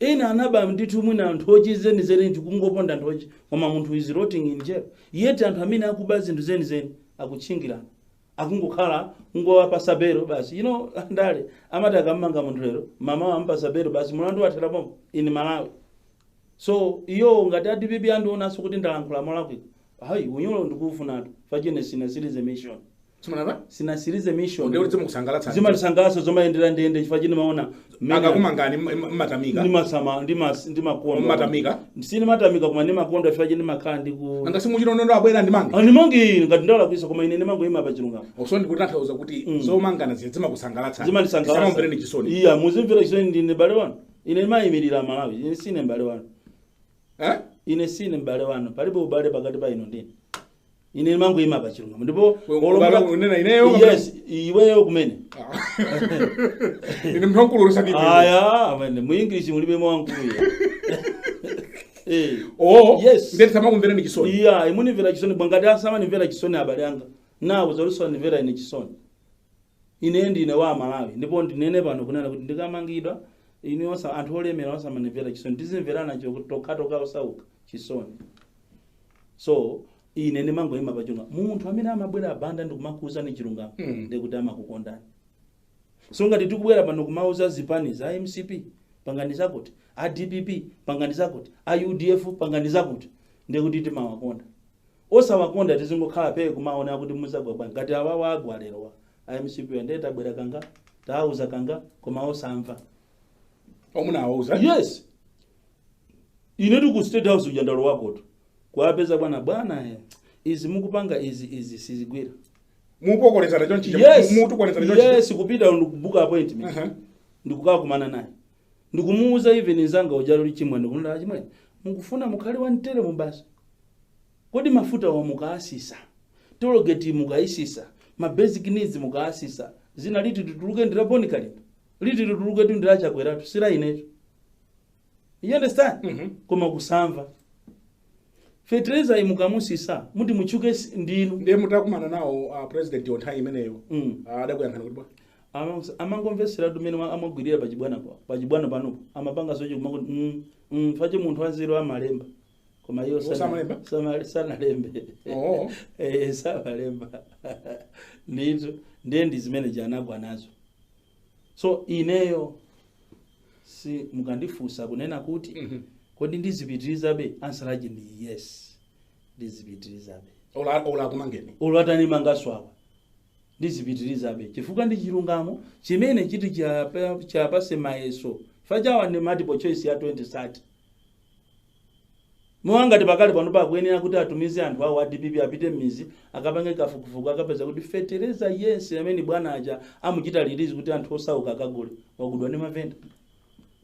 ena anaba ndithu, mwina anthu ochizenizeni ndikungoponda anthu ochi, koma munthu is rotting in jail. Yet anthu amene akuba zinthu zenizeni akutchingirana, akungokhala kungowapasa belo basi. Andale amati akamanga munthu lero, mama ampasa belo basi, mulandu wathera pompo in Malawi. So iyo ngati a DPP andionanso kuti ndalankhula molakwika, hayi, unyolo ndikuufunatu fachine sina citizen mission. Simanapa? Sinasirize mission. Ndiye kuti zimakusangalatsa. Zimatisangalatsa zomayendera ndende, chifukwa chini maona Akakumangani mmatamika. Ndimasama ndimakonda. Mmatamika? Sinimatamika, koma ndimakonda chifukwa chini ndimakhala ndiku Anga simuchinonondo abwera ndimange. Andimangi ngati ndalakwisa, koma ine ndimangoyima pa chilungamo. So ndikutanthauza kuti zomangana ziya zimakusangalatsa. Zimatisangalatsa. Samamvereni chisoni. Iya, muzimvera chisoni, ndine m'bale wanu. Ine ndimayimirira Malawi. Ine sine m'bale wanu. Eh? Ine sine m'bale wanu, palibe ubale pakati pa ino ndine. Ine ndimangoyima pa chilungamo ndipo Ubale unena ineyo? Yes, iweyo kumene. Ine munthu wamkulu usati. Aya, amene mu English mulibe mwankulu. Eh. Oh. Yes. Ndiye samakumvereni chisoni. Iya, imunimvera chisoni bwangati asamanimvera chisoni abale anga nawo zaluso andimvera ine chisoni. Ine ndine wa Malawi, ndipo ndinene pano kunena kuti ndikamangidwa ine osa anthu olemera osamanimvera chisoni, tizimverana tokatoka osauka chisoni. So ine ndimangoyima pa chilungamo. Munthu amene amabwera abanda ndikumakuwuzani chilungamo, ndikuti amakukondani. So ngati tikubwera pano kumauza zipani za MCP pangani zakuti, a DPP pangani zakuti, a UDF pangani zakuti, ndikuti timawakonda. Osawakonda tizingokhala peye kumaona kuti muzagwa bwanji. Ngati awawa agwa lero wa a MCP, ndiye tabwera kanga tawauza kanga, koma osamva. Omunawauza? Yes, ine ku State House uja ndalo wakoto kuwapeza bwana bwana, izi mukupanga izi sizigwira. Mupokolezana chonchi? Yes. Mutukolezana chonchi? Yes, kupita ndikubuka appointment, ndikukakumana naye, ndikumuuza even nzanga uja luli chimwe, ndikunena, "Chimwe, mukufuna mukhale wamtere mubasa? Kodi mafuta wa mukaasisa, tollgate mukaisisa, ma basic needs mukaasisa, zina liti tituluke ndira Boni Kalindo, liti tituluke tu ndira Chakweratu, sira inecho." You understand? Mhm. Koma kusamva. Fetereza imukamusisa, muti muchuke ndinu. Ndiye mutakumana nawo president nthawi imeneyo, adakuyankhani kuti bwa? Amangomvesera tumene amagwirira pachibwana pachibwana panopo amapanga zoche kumakuti fache munthu wanzeru amalemba, koma iyo Osamalemba? Sanalembe. Oh. Eh, samalemba ndithu. Ndiye ndi zimene janagwa nazo. So ineyo si mukandifunsa kunena kuti kodi ndizipitirizabe, answer yache ndi yes, ndizipitirizabe. Ola akumangeni? Olwatanimangaswawa, ndizipitirizabe chifukwa ndi chilungamo chimene chiti chapase mayeso fachawa ndi multiple choice ya 2030. Muwangati pakali pano pakuyenera kuti atumize anthu awo a DPP apite m'mizi akapange kafukufuku, akapeza kuti fetereza yense amene bwana aja amuchita release kuti anthu osauka akagule wagudwa ndi mavenda,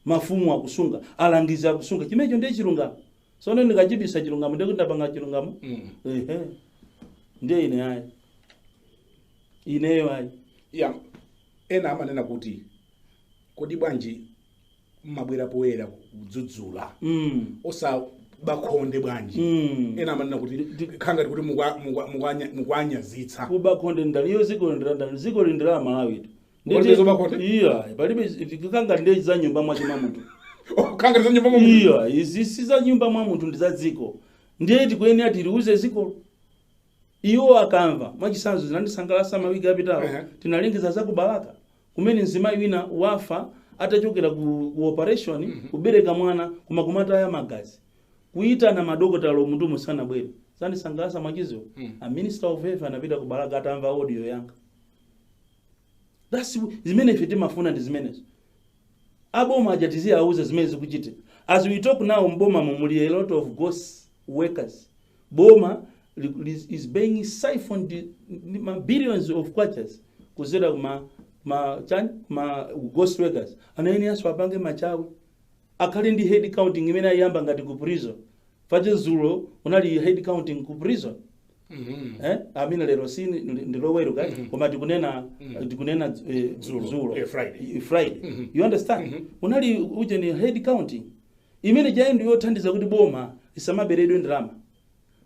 mafumu akusunga, alangizi akusunga. Chimenecho ndiye chilungamo. Sono ndikachibisa chilungamo, ndiye kuti ndapanga chilungamo. Ehe, ndiye ine ayi, ineyo ayi. Ya, ena amanena kuti kodi bwanji mmabwera poyera kudzudzula, osabakhonde bwanji? Ena amanena kuti khangati kuti mukwanyazitsa. Kuba khonde ndani? Iyo ziko lindira ndani? Ziko lindira Malawi tu. Palibe zoba khonde? Iya, palibe. Kanga ndiye za nyumba mwache mwa munthu. Oh, khangati za nyumba mwa munthu. Iya, izi si za nyumba mwa munthu, ndi za dziko. Ndiye tikuyenera tiliuze dziko, iwo akamva. Mwachisanzo, zinandisangalatsa mawiki apitawo, tinalengeza za kubalaka kumene mzimayi wina wafa atachokera ku operation kubereka mwana, koma kumataya magazi, kuyitana madokotala munthu musanabwere. Zandisangalatsa mwachiziwo, a Minister of Health anapita ku Balaka atamva audio yanga. That's zimene ife timafuna, ndi zimenezo. Aboma aja tiziyauza zimene zikuchitika. As we talk now, mboma muli a lot of ghost workers. Boma is being siphoned ma billions of kwachas kuzera ma chani, ma ghost workers. Anaeni aso apange machawi, akhale ndi head counting imene ayamba ngati ku prison. Fache zulo unali head counting ku prison. Eh, amene lero si ndiloweruka, koma tikunena Dzulo. zulo. Friday. Friday. You understand? Unali uje ni head counting imene jayi ndi yothandiza kuti boma isamaberedwe ndalama.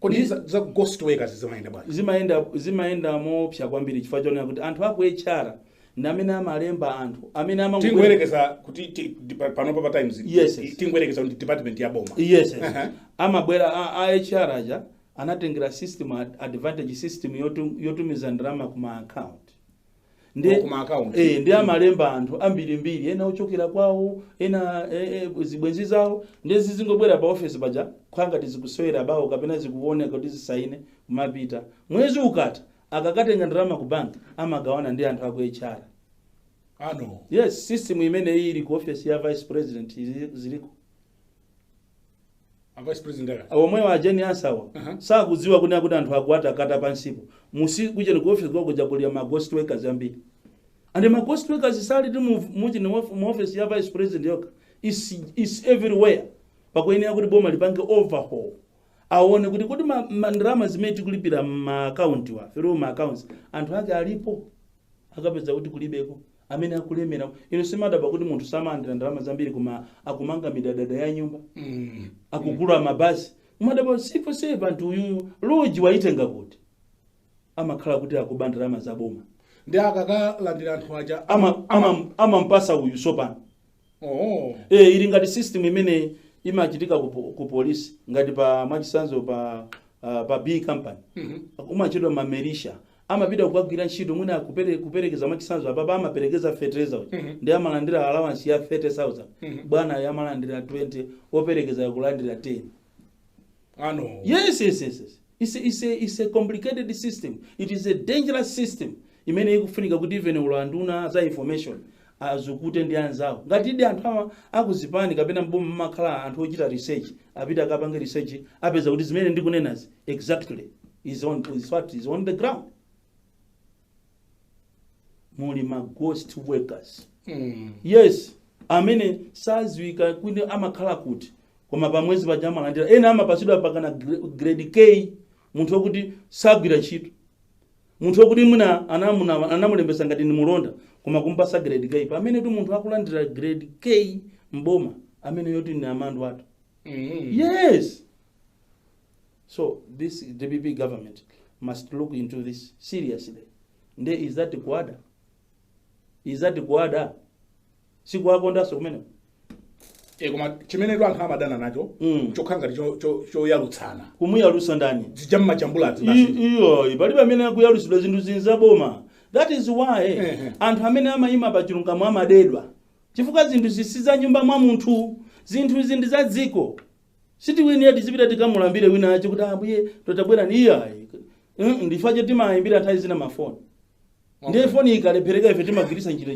Kodi za ghost workers zimayenda bwanji? Zimayenda mopsa kwambiri, chifukwa chonena kuti anthu aku HR ndi amene amalemba anthu amene Tingoyerekeza kuti panopa pa Times, Yes. tingoyerekeza kuti department ya boma. Yes. Amabwera a HR aja, anatengera system advantage system yotumiza ndalama kuma account. Oh, kuma account. Eh, ndi amalemba anthu ambirimbiri, ena ochokera kwawo, ena zibwenzi zawo, ndi zizingobwera pa office paja khwangati zikusewera bawo kapena zikuoneka kuti zisaine kumapita. Mwezi ukata Akakatenga ndalama ku bank, amagawana ndi anthu aku HR. Ano? Yes, system imene ili ku office ya vice president ziliko. A vice president aka? Omwewa, a Jane Ansah wa sakudziwa kunena kuti anthu akuatakata pansipo musi kucheni ku office kwako jakulira ma ghost workers ambiri. And ma ghost workers sali ti muchi ni mu office ya vice president yoka, is everywhere. Pakuyenera kuti boma lipange overhaul, aone kuti ma ndalama zimene tikulipira ma account wa through ma accounts, anthu ake alipo? Akapeza kuti kulibeko amene akulemera. Ino simadaba kuti munthu samalandira ndalama zambiri koma akumanga midadada ya nyumba, akugula mabasi. Umadaba civil servant uyuyu lodge waitenga kuti? Amakhala kuti akuba ndalama za boma. Ndi akakalandira anthu aja? Amampasa uyu sopano. Oh. Ili ngati system imene imachitika ku polisi, ngati pa mwachisanzo pa B company, umachedwa mamerisha, amapita kukagwira ntchito mwina kuperekeza, mwachisanzo apapa amaperekeza fertilizer uja, ndi amalandira allowance ya 30,000. Bwana amalandira 20, operekeza yakulandira 10. Ano? Yes. It's a complicated system. It is a dangerous system imene ikufunika kuti even ulanduna za information azukute ndi anzawo. Ngati idi anthu awa akuzipani kapena mboma makhala anthu ochita research, apita akapange research, apeza kuti zimene ndikunenazi exactly is what is on the ground. Muli ma ghost workers. Yes, amene saziwika kuti amakhala kuti, koma pamwezi paja amalandira. Ena amapasidwa pakana grade K, munthu wokuti sagwira ntchito, munthu wokuti mwina anamulembesa ngati ni mulonda, koma kumpasa grade K, pamene tu munthu akulandira grade K mboma amene yoti ni amandu athu. Yes, so this DPP government must look into this seriously. Nde is that kuada? Is that kuada? Sikuwakondanso kumene. Koma chimene tu anthu amadana nacho chokhala ngati choyalutsana. Kumuyalusa ndani? Zija mmajambulazi basi. Iyo palibe amene akuyalusidwa. Zinthu zinzaboma. That is why anthu amene amayima pa chilungamo amadedwa, chifukwa zinthu zisi za nyumba mwa munthu. Zinthu izi ndi za dziko. Sitiwiniya tizipita tikamulambire wina acho kuti ambuye totabwera ni iyayi. Ndifache timayimbira nthawi zina mafoni, ndiye foni ikalephereka ife timagwiritsa njira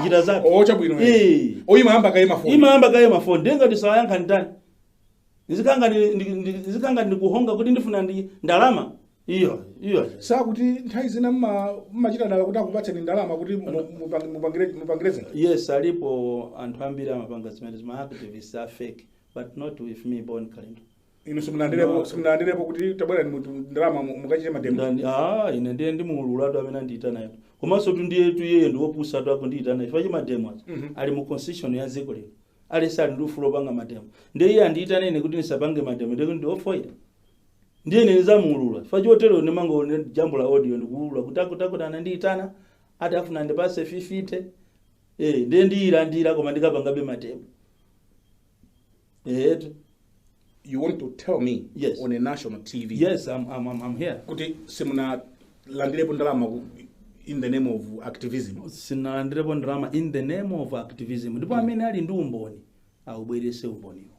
njira zake. Oh, chabwino. Oyimayamba kaye mafoni. Imayamba kaye mafoni. Ndiye ngati sawayankha ndani? Nzikanga ndikuhonga kuti ndifuna ndi ndalama iyo iyo. Sakuti nthawi zina mmachita dala kuti akupatseni ndalama kuti mupangire zinthu? Yes, alipo anthu ambiri amapanga zimene ma activists are fake, but not with me, Bon Kalindo. Inu simunalandirepo? No. Simunalandirepo kuti tabwera ni ndalama mukachite mademo? Ndani? Ah, ine ndiye ndimuululatu amene andiitana ito. Komanso tu ndiye tu iye ndiwopusa tu akundiitana chifukwa mademo aja ali mu constitution ya dziko lino. Alese ali ndi ufulu opanga mademo. Ndiye iye andiitana ine kuti ndisapange mademo, ndiye kuti ndiofoira. Ndiye ine ndizamuulula chifukwa chotero ndimango jambula audio ndikuulula kuti akuti anandiitana, ati afuna ndipase 50. Ndiye ndiyilandira, koma ndikapangabe mademo etu. You want to tell me Yes. on a national TV Yes, I'm here. kuti simunalandirepo ndalama in the name of activism? Sinalandirepo ndalama in the name of activism, ndipo amene ali ndi umboni aubwerese umboniwo.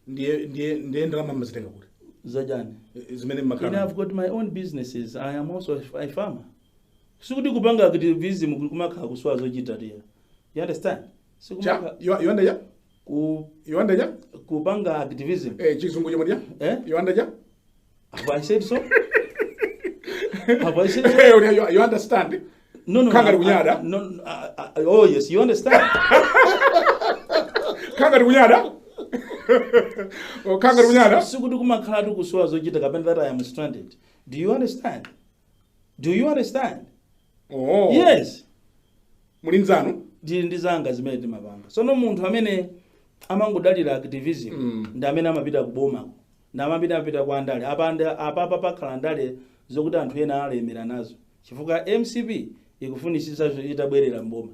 Ndiye ndalama mmazitenga kuti? Zajani? Zimene Ine mmakhala. I've got my own businesses. I am also a farmer. Sikuti kupanga activism kumakhala kuswa zochita tiya. You understand? Cha? Sikumakhala Iwanda ja? ku Iwanda ja? Kupanga activism. Chizungu chomwe ja? Eh? Iwanda ja? Have I said so? Have I said so? You understand? No. Kanga kunyada. No, oh yes, you understand. Kanga kunyada. Oh, kanga kunyada. Sikuti kumakhala tukusowa zochita kapena that I am stranded. Do you understand? Do you understand? Oh. Yes. Muli nzanu? Ndili ndi zanga zimene timapanga. Sono munthu amene amangodalira activism ndi amene amapita kubomako, ndi amapita apita kwa ndale. Apapa pakhala ndale zokuti anthu ena alemera nazo, chifukwa MCP ikufunisisa itabwerera mboma.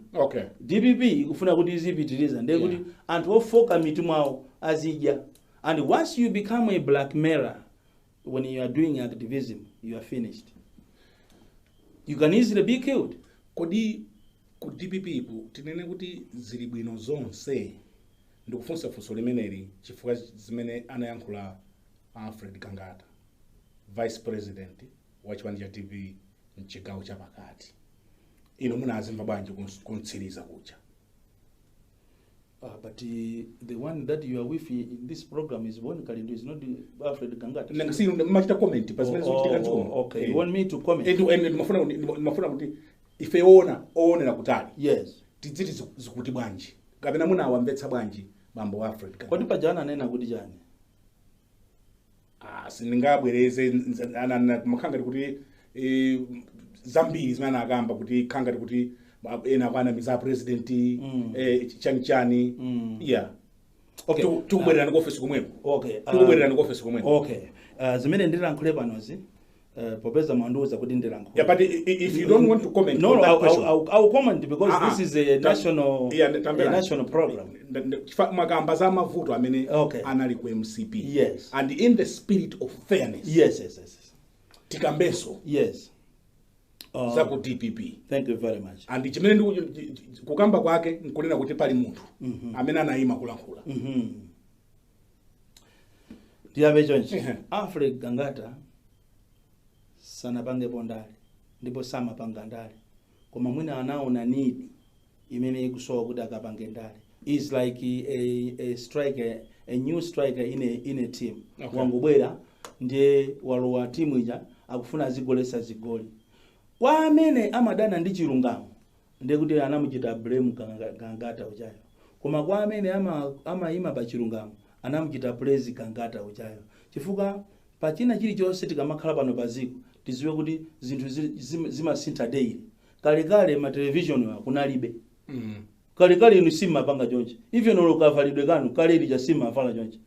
DPP ikufuna kuti izipitiriza. Ndiye kuti anthu ofoka mitu mwawo azidya. And once you become a blackmailer when you are doing activism, you are finished. You can easily be killed. Kodi ku DPP ku tinene kuti zili bwino zonse? Ndikufunsa funso limeneli chifukwa zimene anayankhula Alfred Gangata, vice president wa wa chipani cha DPP mchigawo chapakati. Inu munazimva bwanji kuntsiriza kuja? But the one that you are with in this program is Bon Kalindo, is not Alfred Gangata. Nanga si machita comment pa zimene zikuchitika mdziko muno. Oh, okay. You want me to comment? And ndimafuna kuti ife ona oonera kutali tidziti zikuti bwanji, kapena munawamvetsa bwanji bambo wa Alfred Gangata? Kodi pajana anena kuti chani? Ah, sindingabwereze, makhangati kuti zambiri zimene anakamba kuti khangati kuti ena akwanamiza president, chani chani. Yeah. Okay. Tikubwererani ku office kumweko. Okay. Tikubwererani ku office kumweko. Okay. Zimene ndilankhule panozi, popeza mwandiuza kuti ndilankhule. Yeah, but if you don't want to comment No, on no, that I'll, question. I'll comment because Ah, ah. this is a national, Yeah, a tambera. national program. Mwakamba za mavuto amene anali ku MCP. Yes. And in the spirit of fairness, Yes. tikambenso za ku DPP. Thank you very much. And chimene kukamba kwake nkunena kuti pali munthu amene anayima kulankhula. Ndiyambe chonchi. Ehe. Alfred Gangata sanapangepo ndale ndipo samapanga ndale, koma mwina anaona need imene ikusowa kuti akapange ndale. Is like a striker, a new striker in a team. Wangobwera ndiye walowa timu ija, akufuna azigolesa zigoli. Kwa amene amadana ndi chilungamo, ndiye kuti anamuchita blame Gangata uchayo, koma kwa amene amayima pa chilungamo, anamuchita praise Gangata uchayo, chifukwa pachina chilichonse tikamakhala pano pa ziko, tiziwe kuti zinthu zimasintha daily. Kalekale ma television kunalibe. Kalekale inu simmapanga chonchi, even olo kavalidwe kanu kale lija simmavala chonchi.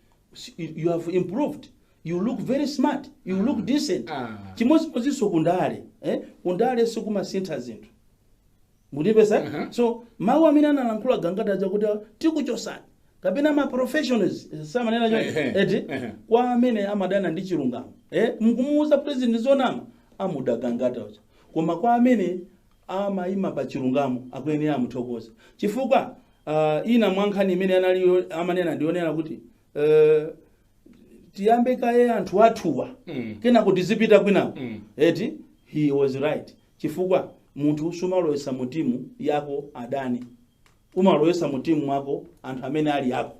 You have improved, you look very smart, you look decent. Chimodzimodzinso kundale, eh? Kundale sikumasintha zinthu, mundipesa? So mawu amene analankhula Gangata aja kuti tikuchosani kapena ma professionals samanena choncho, eti? Kwa amene amadana ndi chilungamo, eh? Mkumuuza president zonama, amuda Gangata uja, koma kwa amene amayima pa chilungamo akuyenera amuthokoza, chifukwa ina mwankhani imene analiyo amanena ndionera kuti tiyambe kaye anthu athuwa, kenako tizipita kwinako. Eti? He was right, chifukwa munthu sumalowesa mu timu yako adani, umalowesa mu timu mwako anthu amene ali ako.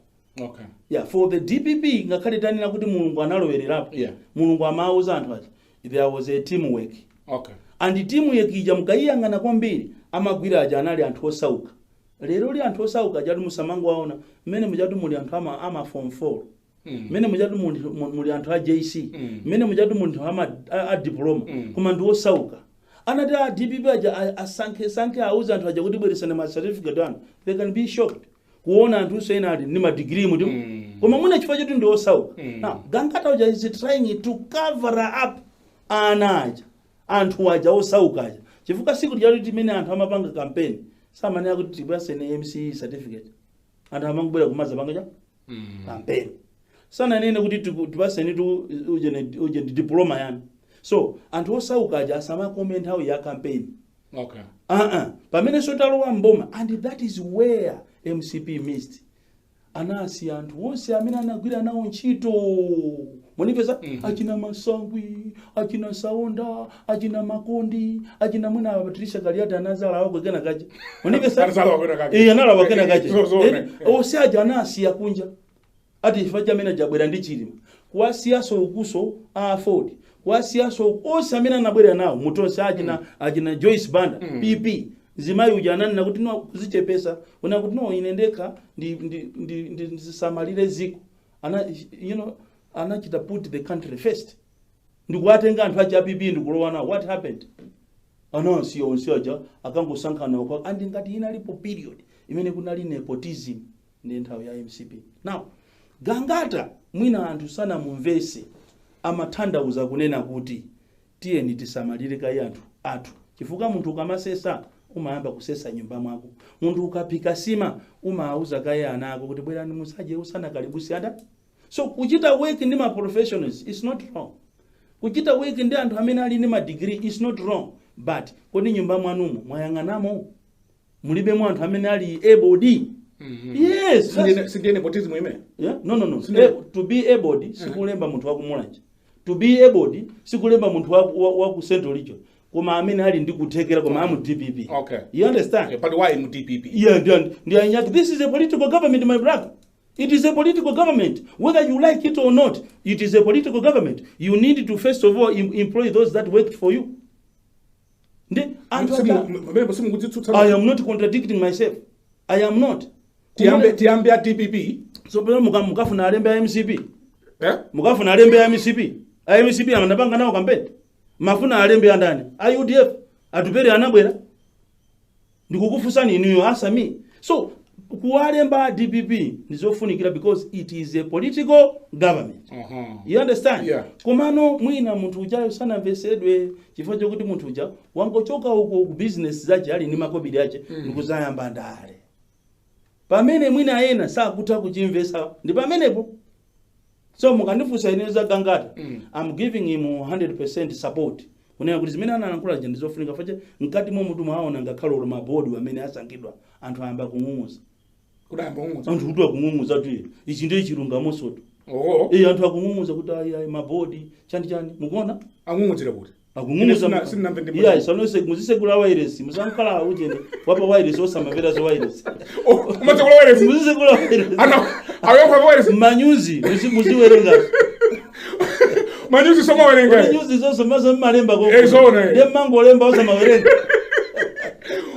Yeah, for the DPP, ngakhale tanena kuti Mulungu analowererapo, Mulungu amauza anthu aja, there was a teamwork. And teamwork ija mukayiyang'ana kwambiri, amagwira aja anali anthu osauka. Lero li anthu osauka ajatu musamangowaona mmene mujatu muli anthu ama form 4, mmene mujatu muli anthu a JC, mmene mujatu munthu ama a diploma, koma ndi osauka. Anati a DPP aja asankhe sankhe auze anthu aja kuti bweresani ma certificate anu, they can be shocked kuona anthu ena ali ndi ma degree muti, koma mwina chifukwa choti ndi osauka. Now Gangata uja is trying to cover up ana aja, anthu aja osauka aja, chifukwa siku lijalo timene anthu amapanga campaign samanena kuti tipaseni MCE certificate. Anthu amangobwera kumaza panga cha campaign, sananene kuti tipaseni tu uje ndi diploma yanu. So anthu osauka aja asamakome nthawi ya campaign. Pamene sotalowa mboma, and that is where MCP missed. Anasiya anthu onse amene anagwira nawo ntchito, munipeza? Achina Masangwi, achina Saonda, achina Makondi, achina mwina Patricia Kaliati anazala wako kena kache, munipeza? Anazala wako kena kache. Eh, analawa kena kache. Zoona. Eh, onse aja anasiya kunja ati chifukwa chamene jabwera ndi Chilima, kuwasiyaso ukuso a Ford, kuwasiyaso onse amene anabwera nawo mutonse, achina Joyce Banda, PP zimayi uja ananena kuti no, kuzichepesa una kuti no, ine ndekha ndisamalire ziko. Ana anachita put the country first, ndikuwatenga anthu achi aPP ndikulowa nawo. What happened? Anasiya onse aja, akangosankhana kwa. And ngati inalipo period imene kunali nepotism, ndi nthawi ya MCP. Now Gangata, mwina anthu sanamumvese, amathandauza kunena kuti tiyeni tisamalire kayi anthu athu, chifukwa munthu ukamasesa umayamba kusesa nyumba mwako. Munthu ukaphika sima umawuza kaye ana ako kuti bwerani musadye usanakalibuse anda. So kuchita work ndi ma professionals is not wrong, kuchita work ndi anthu amene ali ndi ma degree is not wrong, but kodi nyumba mwanumo mwayang'anamo mulibemo anthu amene ali able? Yes. Sindiye nepotism imene? Yeah? No. To be able sikulemba munthu wakumulanje. To be able sikulemba munthu wa ku Central Region, koma amene ali ndi kuthekera, koma amu DPP. You understand? Okay, but why mu DPP? Yeah, ndi this is a political government, my brother. It is a political government. Whether you like it or not, it is a political government. You need to first of all employ those that worked for you. I am not contradicting myself. I am not. Tiyambe ya DPP. So mukafuna alembe ya MCP. Mukafuna alembe ya MCP. A MCP amanapanga nawo campaign. Mafuna alembe ya ndani. A UDF. Atupere anabwera. Ndikukufusani inuyo asa me. So kuwalemba DPP ndizofunikira because it is a political government. You understand? Yeah. Komano mwina munthu ujayo sana mvesedwe chifukwa chokuti munthu uja wangochoka uko ku business zache ali ndi makobiri ache ndikuzayamba ndale. Pamene mwina ena sakutha kuchimvesa ndi pamenepo. So mukandifunsa ine za Gangata, I'm giving him 100% support. Kunena kuti zimene analankhula je ndizofunika fache mkati mwa mutu mwaona ngakhale ulo mabodi amene asankhidwa anthu ayamba kung'ung'uza. Kudayamba kung'ung'uza. Anthu kuti akung'ung'uza kuti ichi ndiye chilungamo soto. Oh. Anthu akung'ung'uza kuti ayi mabodi chani chani mukuona? Akung'ung'uzira kuti. Akung'ung'uza. Yeah, sanose muzisekula wireless, musankhala uchene wapa wireless osamamvera zo wireless. Oh, umasekula wireless. Muzisekula wireless. Ana ayopa wireless. Manyuzi, muziwerenga. Manyuzi soma werenga. Manyuzi zonse mazo malemba ko. Zona. Ndiye mango lemba osamawerenga.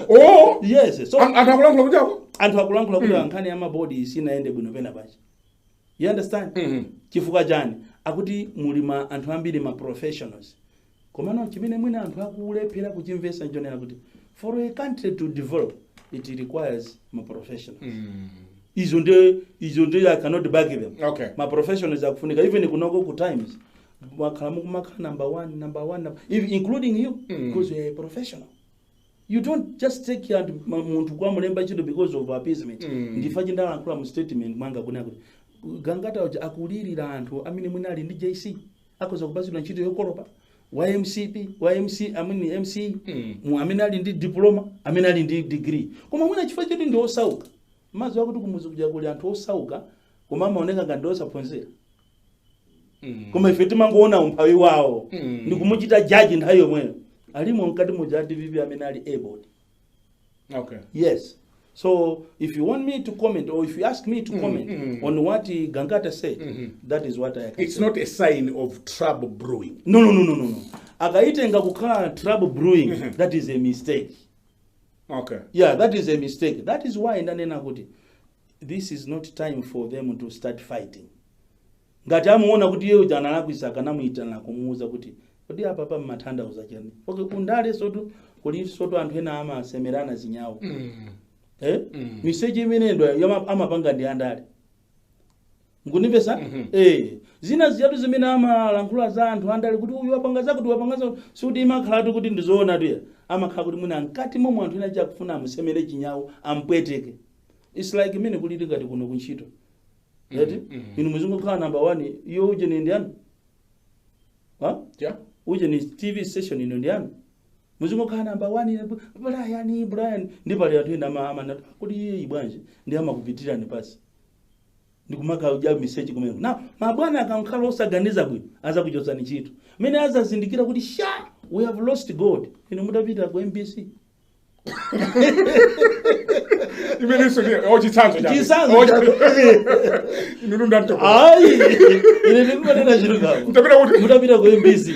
Oh. Yes. So anthu akulankhula kuti ako? Anthu akulankhula kuti nkhani ya mabodi sinaende bwino pena pachi. You understand? Chifukwa chani? Akuti muli ma anthu ambiri ma professionals. Komano chimene mwina anthu akulephera kuchimvesa nchonena kuti for a country to develop it requires ma professionals. Izo nde I cannot back them. Okay. Ma professionals akufunika even kunoko ku Times. Makhala mukumakhala number one, including you, because you are a professional. You don't just take care munthu kwa mulemba ntchito because of appeasement. Ndifa chindalankhula mu statement mwanga kuna kuti Gangata uja akulirira anthu amene mwina ali ndi JC akoza kupatsidwa ntchito yokolopa wa MCP wa MC amene MC mu amene ali ndi diploma amene ali ndi degree, koma mwina chifukwa choti ndi osauka. Mazi akuti kumuzi kuja kuli anthu osauka koma amaoneka ngati ndi osaphunzira. Koma ife timangoona umphawi wawo ndikumuchita jaji nthawi yomweyo. Alimo mkati muja DPP amene ali able. Okay. Yes. So if you want me to comment or if you ask me to comment on what Gangata said, that is what I can It's say. Not a sign of trouble brewing. No. Akaitenga kukhala trouble brewing, that is a mistake. Okay. Yeah, that is a mistake. That is why ndanena kuti this is not time for them to start fighting. Ngati amuona kuti iye uja analakwisa akanamuitana kumuuza kuti kodi apa pa mmatanthauza chani. Okay, kundale sotu kuli sotu anthu ena amasemerana zinyawo. Miseji imene ndo amapanga ndi andale. Nkunimvesa? Zina ziyatu zimene amalankhula za anthu andale kuti uyu wapanga zakuti wapanga zakuti sikuti imakhalatu kuti ndizoona tuya. Amakhala kuti mwina mkati momwe anthu ena chakufuna amusemere chinyawo ampweteke. It's like imene kulili ngati kuno kuntchito. Eti? Inu muzingokhala number 1 iyo uje ni ndiyani? Ha? Yeah. Uje ni TV station ino ndiyani? Muzingokhala number 1 Brian ndi pali anthu ena ama kuti iye ibwanje ndi amakupitirani pasi. Ndikumaka uja message kumene. Na mabwana akankhala osaganiza bwino azakuchotsani ntchito. Mene azazindikira kuti sha we have lost God. Inu mutapita ku MBC. Imene so chitsanzo chabe. Chitsanzo chabe. Inu ndanto. Ayi, ine ndikumanena chilungamo. Mutapita kuti? Mutapita ku MBC.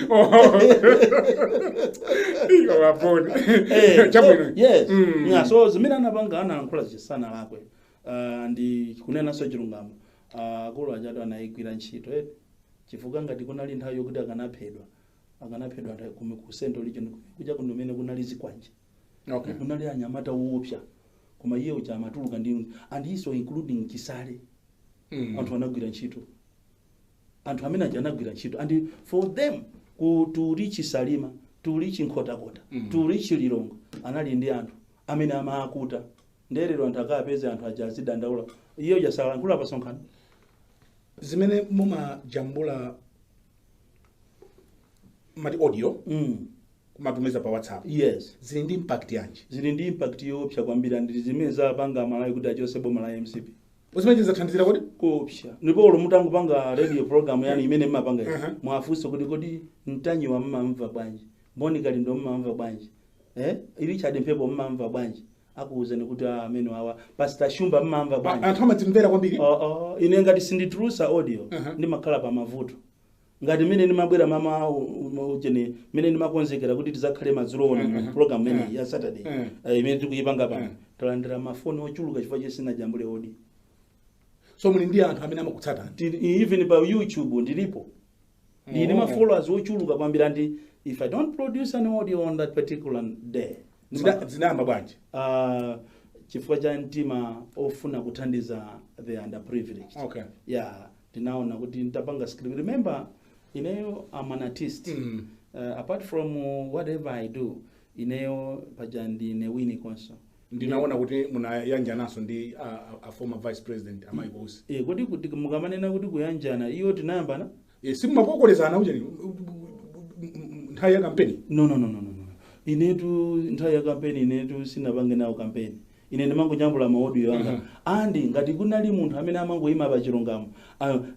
Iko maboni. Chabwino. Yes. Yeah, so zimene anapanga analankhula zisana lakwe. Ndi kunenanso chilungamo. Akulu ajatu anayigwira ntchito chifukwa ngati kunali nthawi yokuti akanaphedwa nthawi ku Central Region kuja kuno kunali zikwanje. Okay. Kunali anyamata woopsa. Koma iye uja amatuluka ndi and iso including Chisale. Anthu anagwira ntchito. Anthu amene aja anagwira ntchito and for them to reach Salima, to reach Nkhotakota, to reach Lilongwe anali ndi anthu amene amaakuta. Nderero anthu akapeze anthu aja azidandaula. Iye uja salankhula pasonkhano. Zimene mumajambula mati audio kumatumiza pa WhatsApp. Yes. Zili ndi impact yanji? Zili ndi impact yoopsa kwambiri and zimene zapanga Malawi kuti achotse boma la MCP. Uzimene zathandizira kuti Kopsa. Ndipo olo mutangopanga radio program yani imene mmapanga iyi, mwafunse kuti kodi Mtanyiwa mmamva bwanji, Bon Kalindo mmamva bwanji, Richard Mphepo mmamva bwanji, akuwuzani kuti amene awa Pastor Shumba mmamva bwanji. Anthu amadzimvera kwambiri. Oh, ine ngati sinditulusa audio, ndimakhala pa mavuto. Ngati mene ndimabwera mama uchene mene ndimakonzekera kuti tizakhale madzulo ono mu program imene ya Saturday, imene tikuyipanga pano, talandira mafoni ochuluka chifukwa chesina jambule audio. So muli ndi anthu amene amakutsatani? Even pa YouTube ndilipo, ndine ma followers ochuluka kwambiri, and if I don't produce an audio on that particular day, Zinayamba bwanji? Chifukwa cha mtima ofuna kuthandiza the underprivileged. Yeah, ndinaona kuti nditapanga script. Remember, ineyo I'm an artist. Apart from whatever I do, ineyo paja ndine Winnie Conso. Ndinaona kuti munayanjanaso ndi a former vice president a Michael Usi. Kodi kuti mukamanena kuti kuyanjana, iyo tinayambana? Simumakokolezana ucheni nthawi ya kampeni? No, no, no, no, no, no. Inetu nthawi ya kampeni inetu sinapange nawo kampeni. Ine ndimangonyambula ma audio yanga. Andi ngati kunali munthu amene amangoyima pa chilungamo,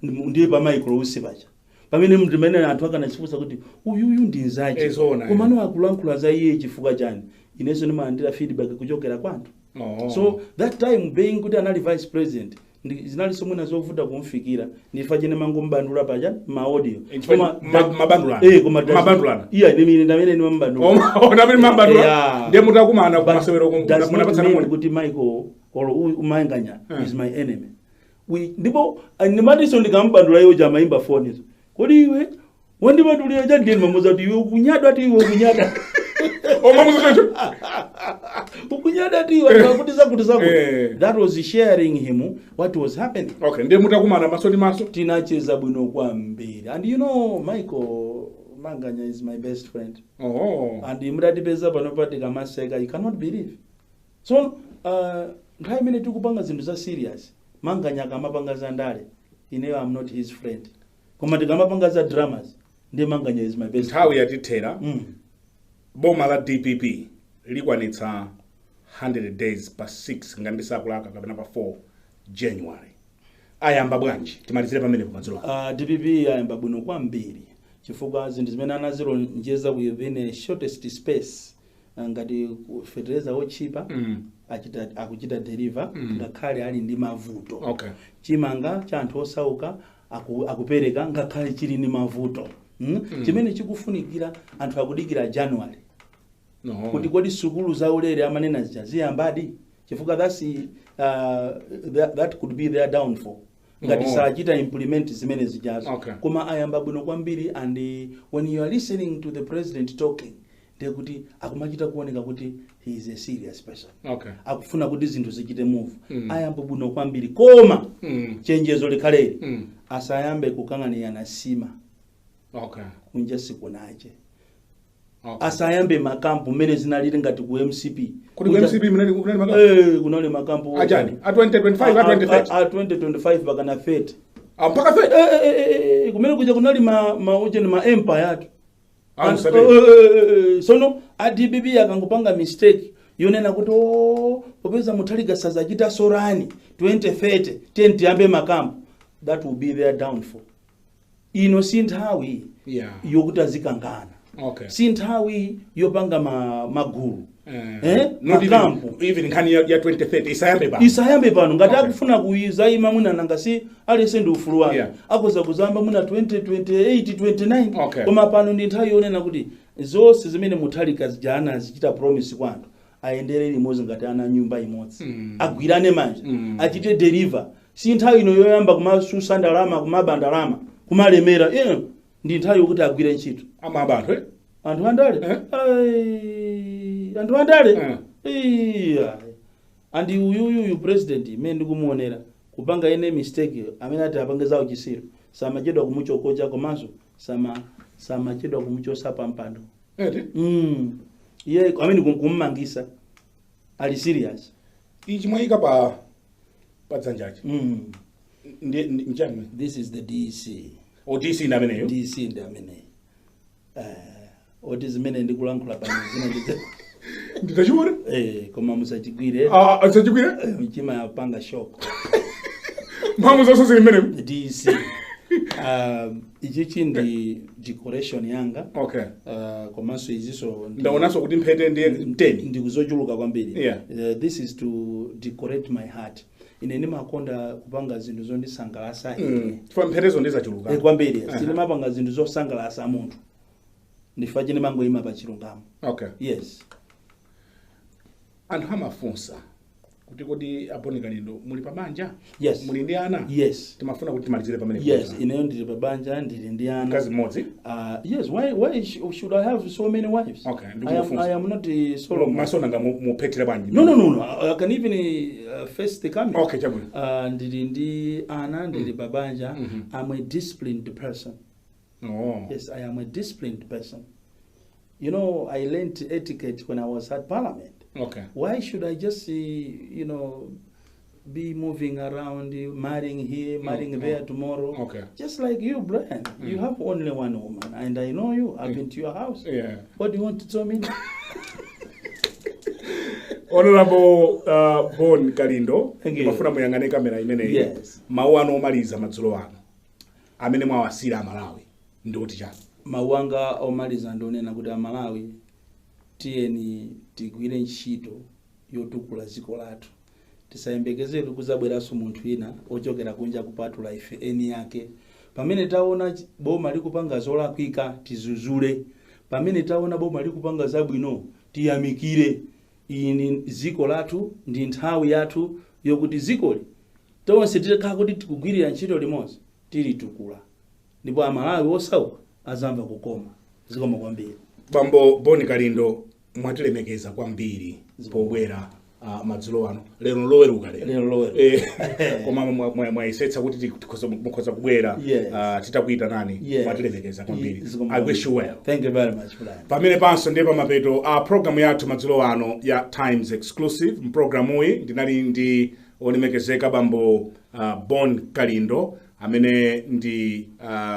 ndiye pa Michael Usi paja, pamene mndimene anthu akanachifunsa kuti uyuyu ndi nzache, Zona, komano akulankhula za iye chifukwa chani? Inenso ndimalandira feedback kuchokera kwa anthu. So that time being kuti anali vice president, zinalinso mwina zovuta kumfikira, ndifa chene mangombandula paja ma audio. Chifukwa mabandulana. Koma Mabandulana. Iya, ine ndamene ndimambandula. Ona amene mabandula. Yeah. Ndiye mutakumana But kumasewero does not munapatsana mean moni. kuti Michael or Manganya is my enemy. Ndipo ndimatiso ndikambandula iwo chamayimba foni izo, kodi iwe wandibandulira cha? Ndiyeni mamuza kuti iwe ukunyadwa, ati iwe ukunyada. Omwe muzichocho. Ukunyada ati iwe kuti zakuti zakuti. That was sharing him what was happening. Okay, ndiye mutakumana maso ndi maso. Tinacheza bwino kwambiri, and you know Michael Manganya is my best friend. And mudatipeza panopa tikamaseka, you cannot believe. So nthawi imene tikupanga zinthu za serious, Manganya akamapanga za ndale, ineyo I'm not his friend, koma tikamapanga za dramas, ndiye Manganya is my best. Nthawi yatithera. Boma la DPP likwanitsa 100 days pa 6, ngati ndisakulaka, kapena pa 4 January. Ayamba bwanji? Timalizire pamenepo madzulo ano. DPP ayamba bwino kwambiri, chifukwa zinthu zimene anazilonjeza within a shortest space, ngati fetereza wochipa, akuchita deliver, ngakhale ali ndi mavuto. Chimanga cha anthu osauka akupereka ngakhale chili ndi mavuto. Chimene chikufunikira, anthu akudikira January No. kuti kodi sukulu zaulere amanena zija ziyambadi, chifukwa that could be their downfall ngati sachita implement zimene zijazo. Koma ayamba bwino kwambiri, and when you are listening to the president talking, ndiye kuti akumachita kuoneka kuti he is a serious person, akufuna kuti zinthu zichite move. Ayamba bwino kwambiri, koma chenjezo likhaleli, asayambe kukang'anirana sima kunja sikunache. Asayambe makampu mmene zinalili ngati ku MCP. Kuti ku MCP munali kunali makampu? Eh, kunali makampu. Achani? A 2025, a 2030? A 2025 pakana 30. Ah, mpaka 30? Eh, kumene kuja kunali ma uje ma empire atu. Ah, musatero. Sono a DPP akangopanga mistake yonena kuti, oh, popeza Mutharika sazachita sorani 2030, tiye tiyambe makampu, that will be their downfall. Ino si nthawi yokuti azikangana. Si nthawi yopanga magulu, Not even, makampu. even nkhani ya 2030 isayambe pano. Isayambe pano. Ngati akufuna kuizayima mwina, nanga si aliyense ndi ufulu wake, akoza kuzamba mwina 2028, 29. Koma pano ndi nthawi yonena kuti zonse zimene Mutharika zija azichita promise kwa anthu, ayendere limodzi ngati ana nyumba imodzi, agwirane manja, achite deliver. Si nthawi ino yoyamba kumasusa ndalama, kumaba ndalama, kumalemera. Ndi nthawi yokuti agwire ntchito. Amaba anthu, eh? Anthu andale? Eh? Ai, anthu andale. Iya. Andi uyuyuyu president imene ndikumuonera kupanga ene mistake, amene ati apange zawo chisiru, samachedwa kumuchokocha, komanso samachedwa kumuchosa pampando. Eti? Iye amene kummangisa ali serious. Ichi mwayika pa dzanjachi. Ndi njani? This is the DC. O, DC ndi ameneyo. DC ndi amene, oti zimene ndikulankhula pano zina ndi Nditachiona? Koma musachigwire. Ah, asachigwire? Michima yapanga shock. Mphamvu zonse zili mmenemu. DC. Ichichi ndi decoration yanga. Komanso iziso Ndaonanso kuti mphete ndiye 10. Ndikuzochuluka kwambiri. Yeah. This is to decorate my heart. Ine ndimakonda kupanga zinthu zondisangalatsa ine. Chifukwa mphetezo ndizachuluka. Eh, kwambiri. Sindimapanga zinthu zosangalatsa munthu, ndifa chine mangoyima pa chilungamo. Yes. Anthu amafunsa kuti kodi a Bon Kalindo muli pa banja? Yes. Muli ndi ana? Yes. Timafuna kuti timalizire pamene. Yes, ineyo ndili pa banja, ndili ndi ana. Mkazi mmodzi? Yes, why should I have so many wives? Okay, I am not Solomon. Masona nga muphetera bwanji? No. I can even face the camera. Okay, chabwino. Ndili ndi ana, ndili pa banja. I'm a disciplined person. Oh. Yes, I am a disciplined person. I learned etiquette when I was at Parliament. Why should I just be moving around, marrying here, marrying there tomorrow? Just like you, Brian. You have only one woman, and I know you. I've been to your house. What do you want to tell me now? Honorable Bon Kalindo, Thank you. mafuna muyang'ane kamera imeneyi. Yes. Mawu anu omaliza madzulo ano amene mwawasira Amalawi ndioti chani? Mawu anga omaliza ndionena kuti Amalawi, tiyeni tigwire ntchito yotukula dziko lathu. Tisayembekezere kuzabweranso munthu wina ochokera kunja kupatula ife eni yake. Pamene taona boma likupanga zolakwika, tizuzule. Pamene taona boma likupanga zabwino, tiyamikire. Iyi ndi dziko lathu, ndi nthawi yathu yokuti dzikoli tonse titakhala kuti tikugwirira ntchito limodzi, tilitukula, ndipo Amalawi osauka azamva kukoma. Zikoma kwambiri. Bambo Bon Kalindo, mwatilemekeza kwambiri pobwera madzulo ano, lero Loweruka lero. Lero Loweruka. Eh, koma mwayesetsa kuti mukhoza kubwera. Titakuyitanani. Mwatilemekeza kwambiri. Zikoma I wish you well. Thank you very much, Brian. Pamene panso ndiye pamapeto a programu yathu madzulo ano ya Times Exclusive. Mpulogalamuyi ndinali ndi olemekezeka bambo Bon Kalindo, amene ndi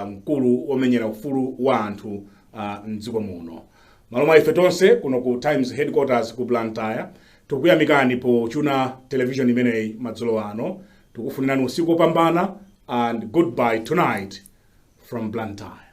mkulu womenyera ufulu wa anthu mdziko muno. Malo mwa ife tonse kuno ku Times headquarters ku Blantyre, tikuyamikani pochuna television imeneyi madzulo ano. Tikufunirani usiku wopambana and goodbye tonight from Blantyre.